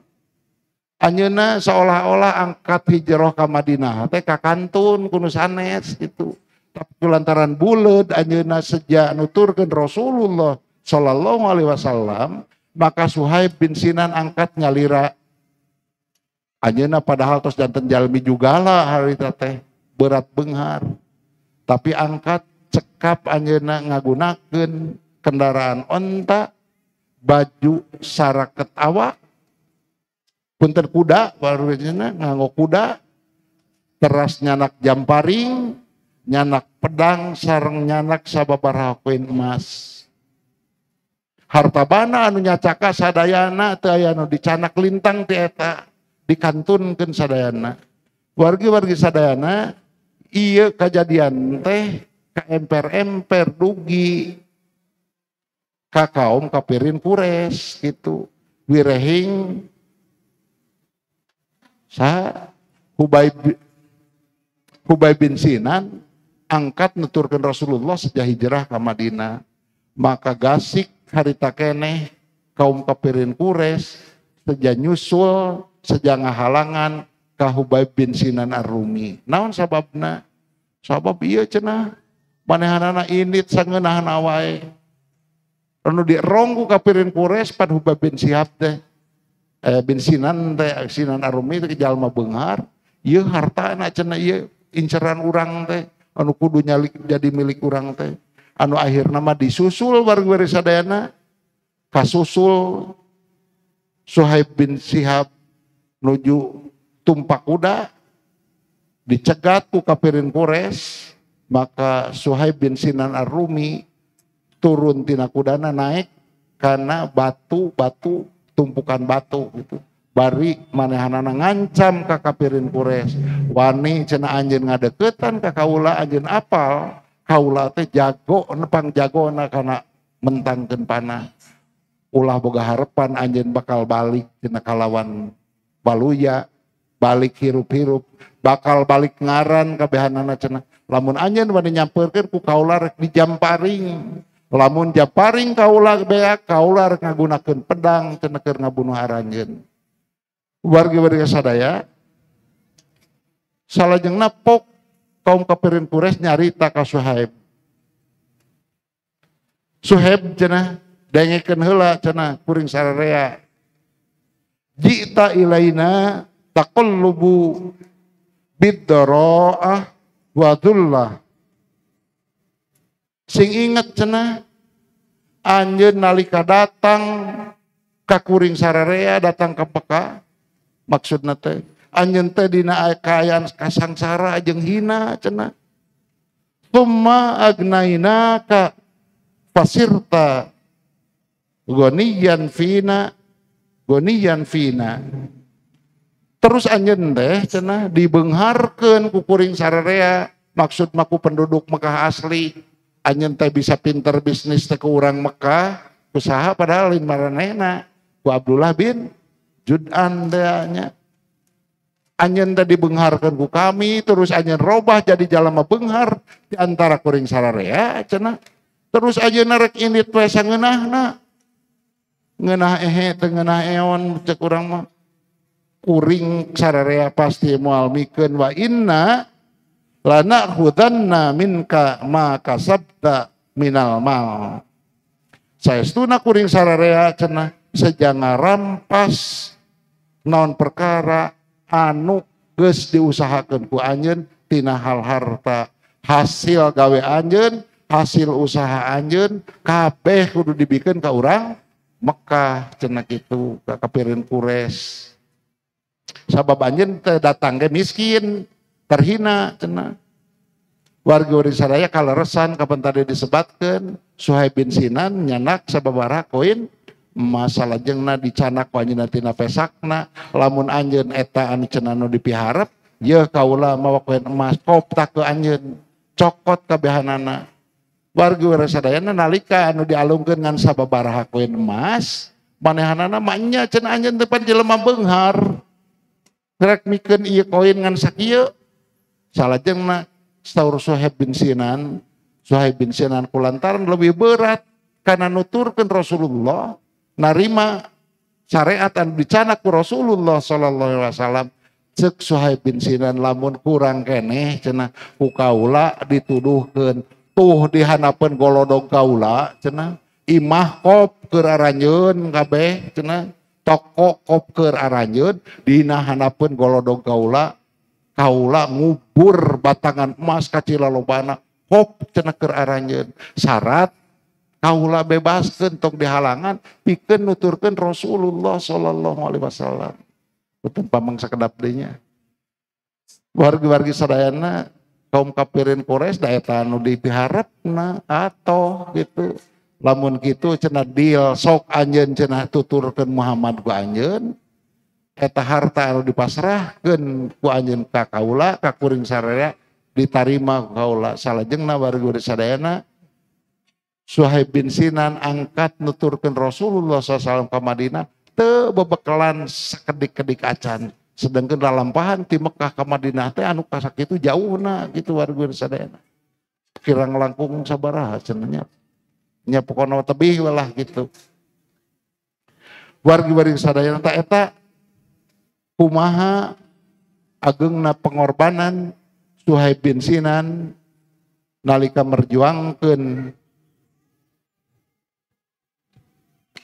Anjeunna seolah-olah angkat hijrah ka Madinah teh kakantun ku nu sanes gitu. Tapi lantaran buleud anjeunna seja nuturkeun Rasulullah sallallahu alaihi wasallam, maka Suhaib bin Sinan angkat nyalira. Anjeunna padahal tos janten jalmi jugala harita teh berat beunghar. Tapi angkat cekap anjeunna ngagunakeun kendaraan onta, baju saraket awak, punten kuda baru anjeunna nganggo kuda, teras nyanak jamparing, nyanak pedang sareng nyanak sababaraha koin emas. Harta bana anu nyacaka sadayana teu aya anu dicanak lintang ti eta, dikantunkeun sadayana. Wargi-wargi sadayana ieu kajadian teh ka emper-emper dugi ka kaum kafirin Quraisy gitu. Wirehing sa Hubaib bin Sinan angkat nuturkeun Rasulullah sejak hijrah ka Madinah. Maka gasik harita keneh kaum kafirin Quraisy sejak nyusul sejak ngahalangan ka Hubaib bin Sinan Ar-Rumi. Naon sababna? Sabab ieu cenah manehanana init sangeunahna wae. Anu dierong ku kafirin Quraisy pan Hubaib bin Sihab teh bin Sinan teh Sinan Ar-Rumi teh jalma beunghar, ieu hartana cenah ieu inceran urang teh anu kudu nyalik jadi milik urang teh. Anu akhirna mah disusul wargi-wargi sadayana kasusul Suhaib bin Sihab nuju tumpak kuda, dicegat ku kafirin Quraisy, maka Suhaib bin Sinan Ar-Rumi turun tina kudana naik karena batu-batu tumpukan batu gitu. Bari manehanana ngancam ka kafirin Quraisy, wani cenah anjeun ngadeukeutan ka kaula anjeun apal, kaula teh jago nepang jagona kana mentangkeun panah. Ulah boga harepan anjeun bakal balik cenah kalawan baluya, balik hirup-hirup, bakal balik ngaran kabehanana cenah. Lamun anjeun wani nyamperkeun ku kaula rek dijamparing. Lamun jamparing kaula beak, kaula rek ngagunakeun pedang cenah keur ngabunuh aranjeun. Wargi-wargi sadaya salajengna pok kaum kafirin Quraisy nyarita ka Suhaib. Suhaib cenah dengekeun heula cenah kuring sararea. Ji'ta ilaina taqallubu bid-dara'ah wa dhullah. Sing inget cenah anjeun nalika datang ka kuring sararea, datang ka Mekah, maksudna teh Anjeun teh dina kaayaan kasangsara jeung hina cenah. Tsumma agnainaka fasirta goniyan fina goniyan fina. Terus anjeun teh cenah dibeungharkeun ku kuring sararea, maksud mah ku penduduk Mekah asli. Anjeun teh bisa pinter bisnis teh ku urang Mekah, usaha padahal lain maranehna ku Abdullah bin Jud'an teh nya. Anjeun teh dibeungharkeun ku kami, terus anjeun robah jadi jalma beunghar di antara kuring sararea cenah. Terus anjeun rek indit we sangeunahna. Ngeunah ehe teu ngeunah eon cek urang mah. Kuring sararea pasti moal mikeun wa inna lana'khudanna minka ma kasabta minal mal. Saestuna kuring sararea cenah sejanga rampas naon perkara anu geus diusahakeun ku anjeun tina hal harta, hasil gawe anjeun, hasil usaha anjeun kabeh kudu dibikeun ka urang Mekah cenah kitu ka kapirin Quraisy. Sabab anjeun teh datang ge miskin, terhina cenah. Warga sadaya kaleresan kapan tadi disebatkeun Suhaib bin Sinan nyanak sababaraha koin emas salajengna dicanak ku anjeunna tina pesakna, lamun anjeun eta anu cenah nu dipiharep yeuh kaula mawa koin emas kopta ke anjeun cokot kabehanana. Warga sadayana nalika anu dialungkeun ngan sababaraha koin emas manehanana mah nya cenah anjeun teh pan jelema beunghar. Rek mikeun ieu koin ngan sakieu. Salajengna saur Suhaib bin Sinan, Suhaib bin Sinan kulantaran lebih berat karena nuturkeun Rasulullah narima syariat anu dicanak ku Rasulullah sallallahu alaihi wasallam. Ceuk Suhaib bin Sinan lamun kurang keneh cenah ku kaula dituduhkeun tuh dihanapeun golodog kaula cenah imah kop keur aranjeun kabeh cenah toko kop keur aranjeun dina hanapeun golodog kaula, kaula ngubur batangan emas kacila lobana kop cenah keur aranjeun syarat kaula bebaskeun tong dihalangan pikeun nuturkeun Rasulullah sallallahu alaihi wasallam. Betul pamang sakedap deui nya. Wargi-wargi sadayana kaum kafirin Quraisy da eta anu dipiharepna atoh gitu. Lamun kitu cenah deal sok anjeun cenah tuturkeun Muhammad ku anjeun eta harta anu dipasrahkeun ku anjeun ka kaula ka kuring sararea ditarima ku kaula. Salajengna wargi sadayana Suhaib bin Sinan angkat nuturkeun Rasulullah SAW ka Madinah teu bebekelan sakedik-kedik acan, sedangkan lalampahan ti Mekah ka Madinah teh anu kasakitu jauhna gitu wargi sadayana kirang langkung sabaraha cenah nya. Nya pokona tebih lah gitu. Wargi-wargi sadayana ta eta kumaha agengna pengorbanan Suhaib bin Sinan nalika merjuangkeun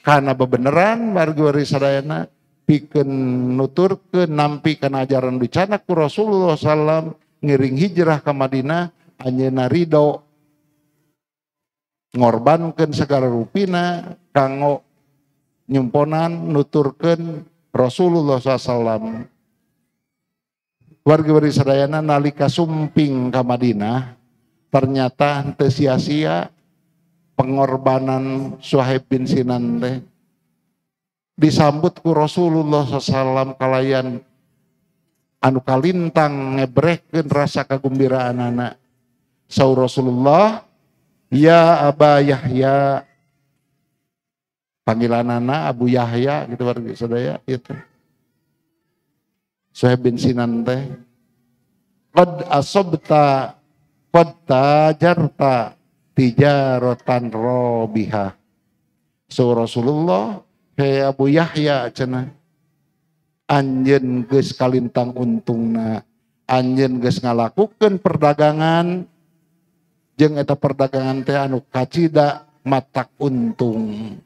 kana bebeneran wargi-wargi sadayana pikeun nuturkeun nampi kana ajaran dicanak ku Rasulullah sallam ngiring hijrah ka Madinah anjeunna ridho ngorbankeun segala rupina kanggo nyumponan nuturkeun Rasulullah SAW. Wargi-wargi sadayana nalika sumping ka Madinah ternyata henteu sia-sia pengorbanan Suhaib bin Sinan teh disambut ku Rasulullah SAW kalayan anu kalintang ngebrehkeun rasa kagumbiraanana. Saur Rasulullah, ya Aba Yahya, panggilanana Abu Yahya gitu wargi sadaya itu. Suhaib bin Sinan teh qad asabta qad tajarta tijaratan robiha. So Rasulullah, hei Abu Yahya cenah, anjeun geus kalintang untungna, anjeun geus ngalakukeun perdagangan jeung eta perdagangan teh anu kacida matak untung.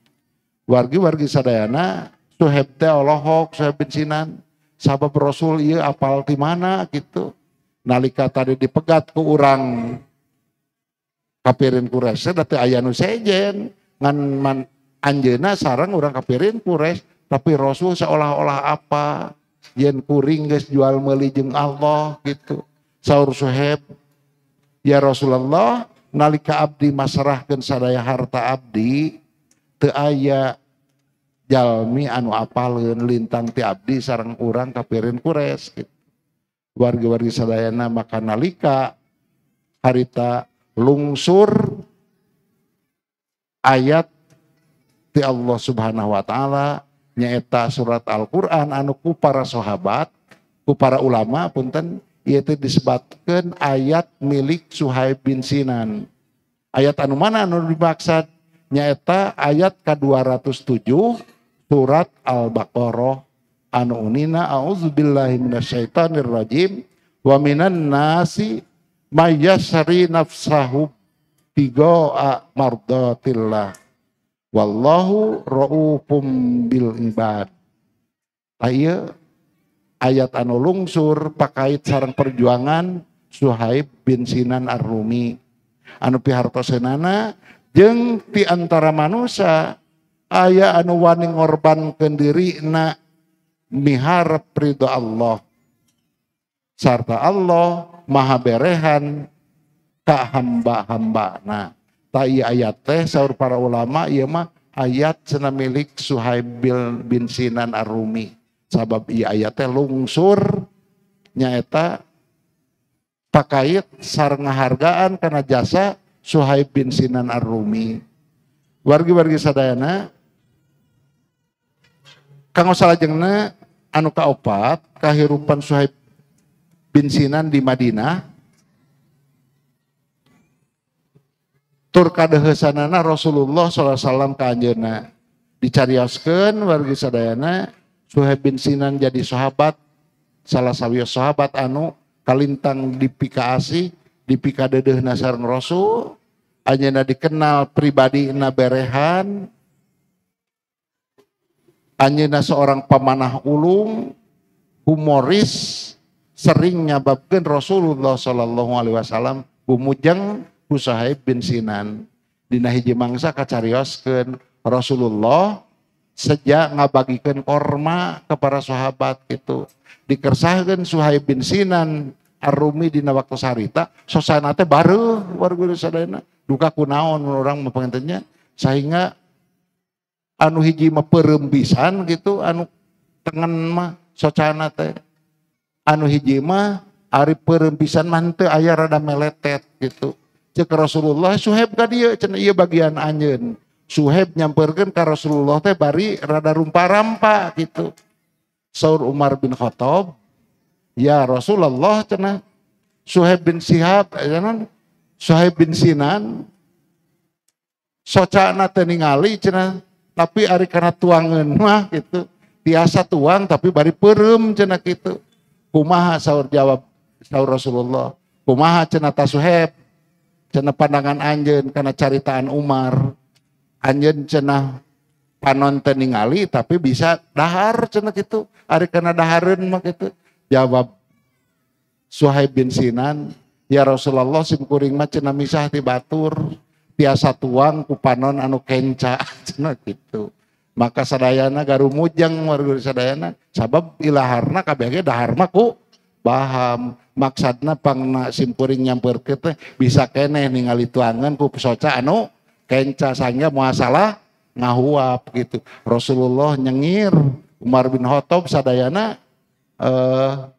Wargi-wargi sadayana Suhaib teh olohok Suhaib bin Sinan sabab Rasul ieu apal ti mana gitu. Nalika tadi dipegat ku urang kafirin Quraisy da teu aya nu sejen ngan man anjeunna sareng urang kafirin Quraisy, tapi Rasul seolah-olah apa Yen kuring geus jual meuli jeung Allah gitu. Saur Suhaib, ya Rasulullah, nalika abdi masrahkeun sadaya harta abdi teu aya jalmi anu apaleun lintang ti abdi sareng urang kapirin Quraisy gitu. Wargi-wargi sadayana maka nalika harita lungsur ayat ti Allah Subhanahu wa taala nyaeta surat Al-Qur'an anu ku para sahabat, ku para ulama punten ieu teh disebatkeun ayat milik Suhaib bin Sinan. Ayat anu mana anu dimaksud? Nyaeta ayat ka-207 surat Al-Baqarah anu unina a'udzubillahi minasyaitonirrajim wa minan nasi may yasri nafsahu tigaa mardatillah wallahu raufum bil ibad. Ieu ayat anu lungsur pakait sareng perjuangan Suhaib bin Sinan Ar-Rumi anu pihartoseunana jeung ti antara manusia aya anu wani ngorbankeun dirina miharep ridho Allah sarta Allah maha berehan ka hamba-hambana. Ta ieu ayat teh saur para ulama ieu mah ayat cenah milik Suhaib bin Sinan Ar-Rumi. Sabab ieu ayat teh lungsur nyaeta pakait sareng ngahargaan kana jasa Suhaib bin Sinan Ar-Rumi. Wargi-wargi sadayana kanggo salajengna anu kaopat kahirupan Suhaib bin Sinan di Madinah tur kadeuheusanana Rasulullah sallallahu alaihi wasallam ka anjeunna. Dicarioskeun wargi sadayana Suhaib bin Sinan jadi sahabat, salah sawios sahabat anu kalintang dipikaasih, dipikadeudeuna sareng Rasul. Anjeunna dikenal pribadina berehan, anjeunna seorang pemanah ulung, humoris, sering nyababkeun Rasulullah sallallahu alaihi wasallam gumujeng ku Suhaib bin Sinan. Dina hiji mangsa kacarioskeun Rasulullah sejak ngabagikeun korma ke para sahabat gitu. Dikersahkeun Suhaib bin Sinan Ar-Rumi dina waktu sarita sosana teh bareuh warga sadayana duka kunaon urang mah pangintennya sehingga anu hiji mah peureum pisan gitu, anu tengen mah socana teh, anu hiji mah ari peureum pisan mah henteu aya rada meletet gitu. Cek Rasulullah Suhaib ka dieu cenah ieu bagian anjeun. Suhaib nyamperkeun ka Rasulullah teh bari rada rumpa-rampa gitu. Saur Umar bin Khattab, ya Rasulullah cenah Suhaib bin Sihab cenah Suhaib bin Sinan socana teh ningali cenah tapi ari kana tuangeun mah gitu. Tiasa tuang tapi bari peureum cenah kitu. Kumaha saur jawab saur Rasulullah? Kumaha cenah ta Suhaib? Cenah pandangan anjeun kana caritaan Umar. Anjeun cenah panon teu ningali tapi bisa dahar cenah kitu. Ari kana dahareun mah kitu. Jawab Suhaib bin Sinan, ya Rasulullah sim kuring mah cenah misah ti batur, tiasa tuang ku panon anu kenca cenah kitu. Maka sadayana garumujeng warga sadayana sabab ilaharna kabeh ge dahar mah ku baham. Maksadna pangna simkuring nyamperkeun teh bisa keneh ningali tuangan ku soca anu kenca sangga muasalah ngahuap gitu. Rasulullah nyengir Umar bin Khattab sadayana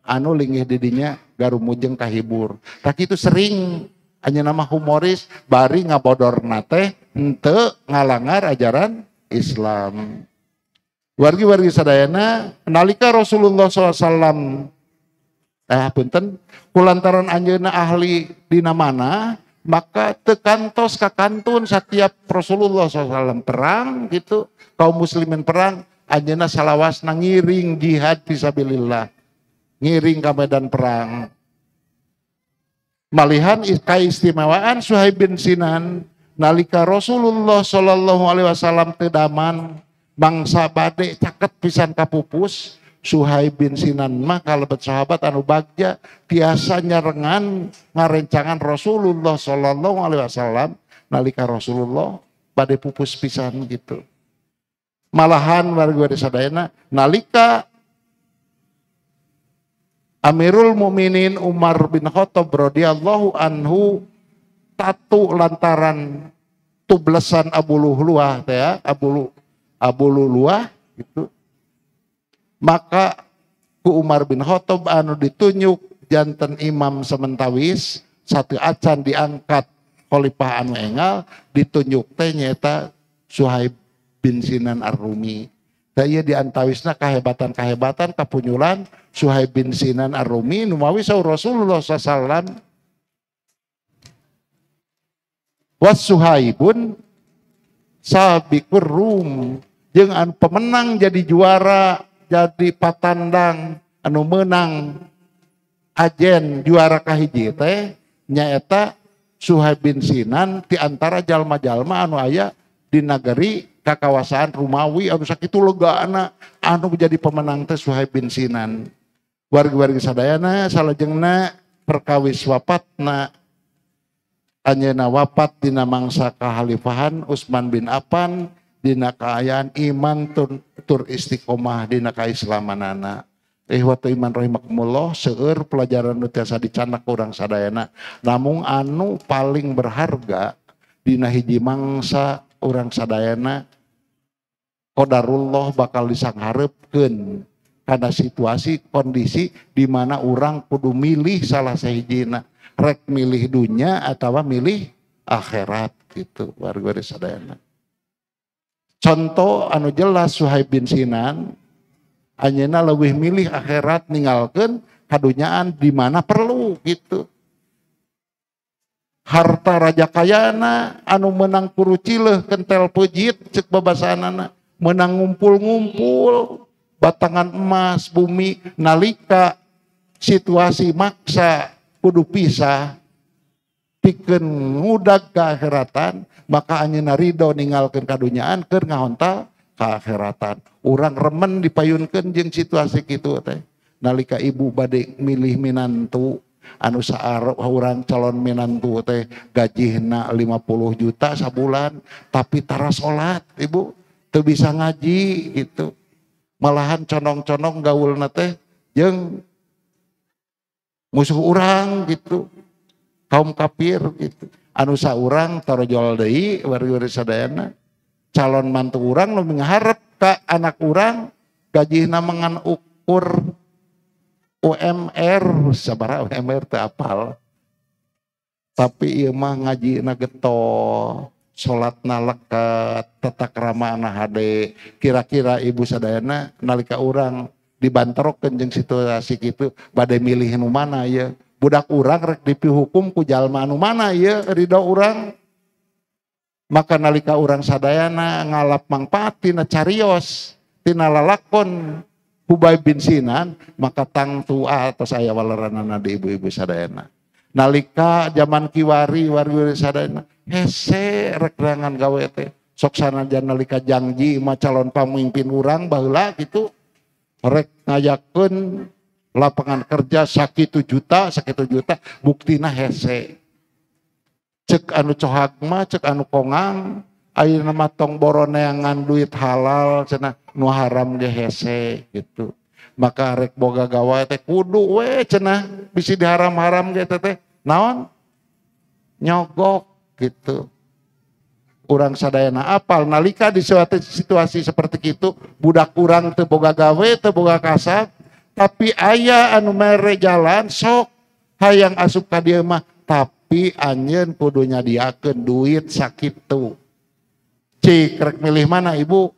anu linggih didinya garumujeng kahibur. Tak itu sering anjeunna mah humoris bari ngabodorna teh henteu ngalangar ajaran Islam. Wargi-wargi sadayana nalika Rasulullah SAW punten kulantaran anjeunna ahli dina mana maka tekantos ka kantun setiap Rasulullah SAW perang gitu, kaum muslimin perang anjeunna salawasna ngiring jihad fisabilillah, ngiring ka medan perang. Malihan kaistimewaan Suhaib bin Sinan nalika Rasulullah sallallahu alaihi wasallam teu daman bangsa bade caket pisan kapupus, Suhaib bin Sinan mah kalebet sahabat anu bagja tiasa nyarengan ngarencangan Rasulullah sallallahu alaihi wasallam nalika Rasulullah bade pupus pisan gitu. Malahan warga sadayana nalika Amirul Mukminin Umar bin Khattab radhiyallahu anhu tatu lantaran tublesan Abu Lu'lu'ah teh ya, Abu Lu'lu'ah gitu. Maka ku Umar bin Khattab anu ditunjuk janten imam sementawis satu acan diangkat khalifah anu engal ditunjuk teh nyaeta Suhaib bin Sinan Ar-Rumi. Tah ieu diantawisna kahebatan-kahebatan kapunyulan Suhaib bin Sinan Ar-Rumi numawi saur Rasulullah sallallahu alaihi wasallam was Suhaibun sabiqur Rum jeung anu pemenang jadi juara jadi patandang anu menang ajen juara kahiji teh nyaeta Suhaib bin Sinan ti antara jalma-jalma anu aya di nagari kakawasaan Rumawi anu sakitu legaana anu jadi pemenang teh Suhaib bin Sinan. Wargi-wargi sadayana salajengna perkawis wafatna anjeunna wafat dina mangsa kahalifahan Utsman bin Affan dina kaayaan iman tur istiqomah dina kaislamanana. Ikhwatu iman rahimakumullah, seueur pelajaran nu tiasa dicanak urang sadayana. Namung anu paling berharga dina hiji mangsa urang sadayana qadarullah bakal disangharepkeun kana situasi kondisi di mana urang kudu milih salah sahijina, rek milih dunya atawa milih akhirat gitu warga sadayana. Contoh anu jelas Suhaib bin Sinan anjeunna leuwih milih akhirat ninggalkeun kadunyaan di mana perlu gitu. Harta raja kayana anu menang kurucileuh kentel pejit cek babasanana menang ngumpul-ngumpul batangan emas bumi nalika situasi maksa kudu pisah pikeun ngudag ka akhiratan maka anjeunna ridho ninggalkeun kadunyaan keur ngahontal ka akhiratan. Urang remen dipayunkeun jeung situasi kitu teh nalika ibu bade milih minantu anu saar urang calon minantu teh gajihna 50 juta sabulan tapi tara salat ibu teu bisa ngaji gitu malahan condong-condong gaulna teh jeung musuh urang gitu kaum kafir gitu anu saurang tarojol deui wargi sadayana calon mantu urang nu mengharep ka anak urang gajihna mengan ukur UMR, sabaraha UMR teu apal. Tapi ieu mah ngajina getol, salatna lekat, tata kramana hade. Kira-kira ibu sadayana nalika urang dibanterokeun jeung situasi kitu bade milih nu mana ieu? Budak urang rek dipihukum ku jalma anu mana ieu ridho urang? Maka nalika urang sadayana ngalap mangpaat tina carios, tina lalakon Hubaib bin Sinan, maka tangtu atas aya waleranana di ibu-ibu sadayana. Nalika zaman kiwari wargi sadayana hese rek neangan gawe teh. Sok sanajan nalika jangji mah calon pamimpin urang baheula gitu rek ngayakeun lapangan kerja sakitu juta buktina hese. Cek anu cohag mah cek anu kongang ayeuna mah tong boro neangan duit halal cenah nu haram ge hese gitu. Maka rek boga gawe teh kudu we cenah bisi diharam-haram ge teh naon nyogok gitu. Urang sadayana apal nalika di suatu situasi seperti itu budak urang teu boga gawe teu boga kasab tapi aya anu mere jalan sok hayang asup ka dieu mah tapi anjeun kudu nyadiakeun duit sakitu. Cik rek milih mana ibu?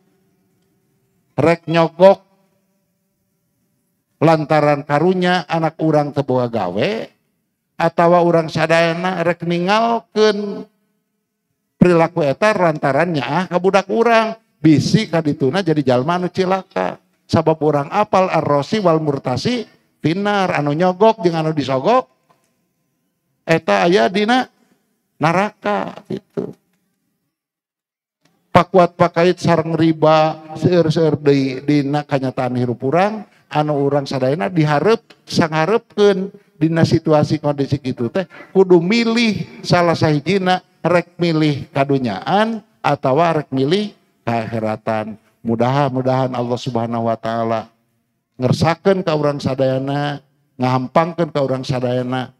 Rek nyogok lantaran karunya anak urang teu boga gawe atawa urang sadayana rek ninggalkeun perilaku eta lantaran nyaah ka budak urang bisi kadituna jadi jalma anu cilaka sabab urang apal ar-rosi wal murtasi finar anu nyogok jeung anu disogok eta aya dina neraka gitu. Pakuat pakait sareng riba seueur-seueur deui dina kanyataan hirup urang anu urang sadayana dihareup sangharepkeun dina situasi kondisi kitu teh kudu milih salah sahijina rek milih kadunyaan atawa rek milih kakhiratan. Mudah-mudahan Allah Subhanahu wa taala ngersakeun ka urang sadayana ngahampangkeun ka urang sadayana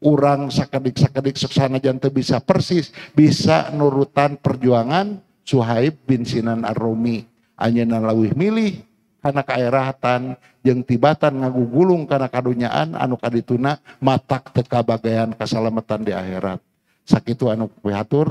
urang sakedik-sakedik sanajan teu bisa persis bisa nurutan perjuangan Suhaib bin Sinan Ar-Rumi. Anjeunna leuwih milih kana kaerahatan jeung tibatan ngagugulung kana kadunyaan anu kadituna matak teu kabagayan kasalamatan di akhirat. Sakitu anu pihatur,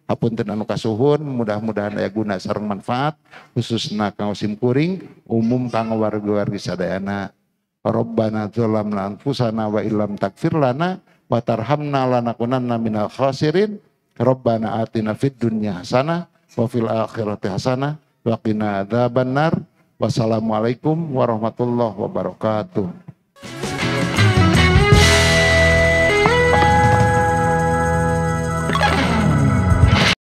hapunten anu kasuhun, mudah-mudahan aya guna sareng manfaat khususna kanggo simkuring, umum kanggo wargi-wargi sadayana. Rabbana dzalamna anfusana wa illam taghfir lana wa tarhamna lanakunanna minal khasirin. Rabbana atina fid dunya hasanah wa fil akhirati hasanah wa qina adzabannar. Wassalamualaikum warahmatullahi wabarakatuh.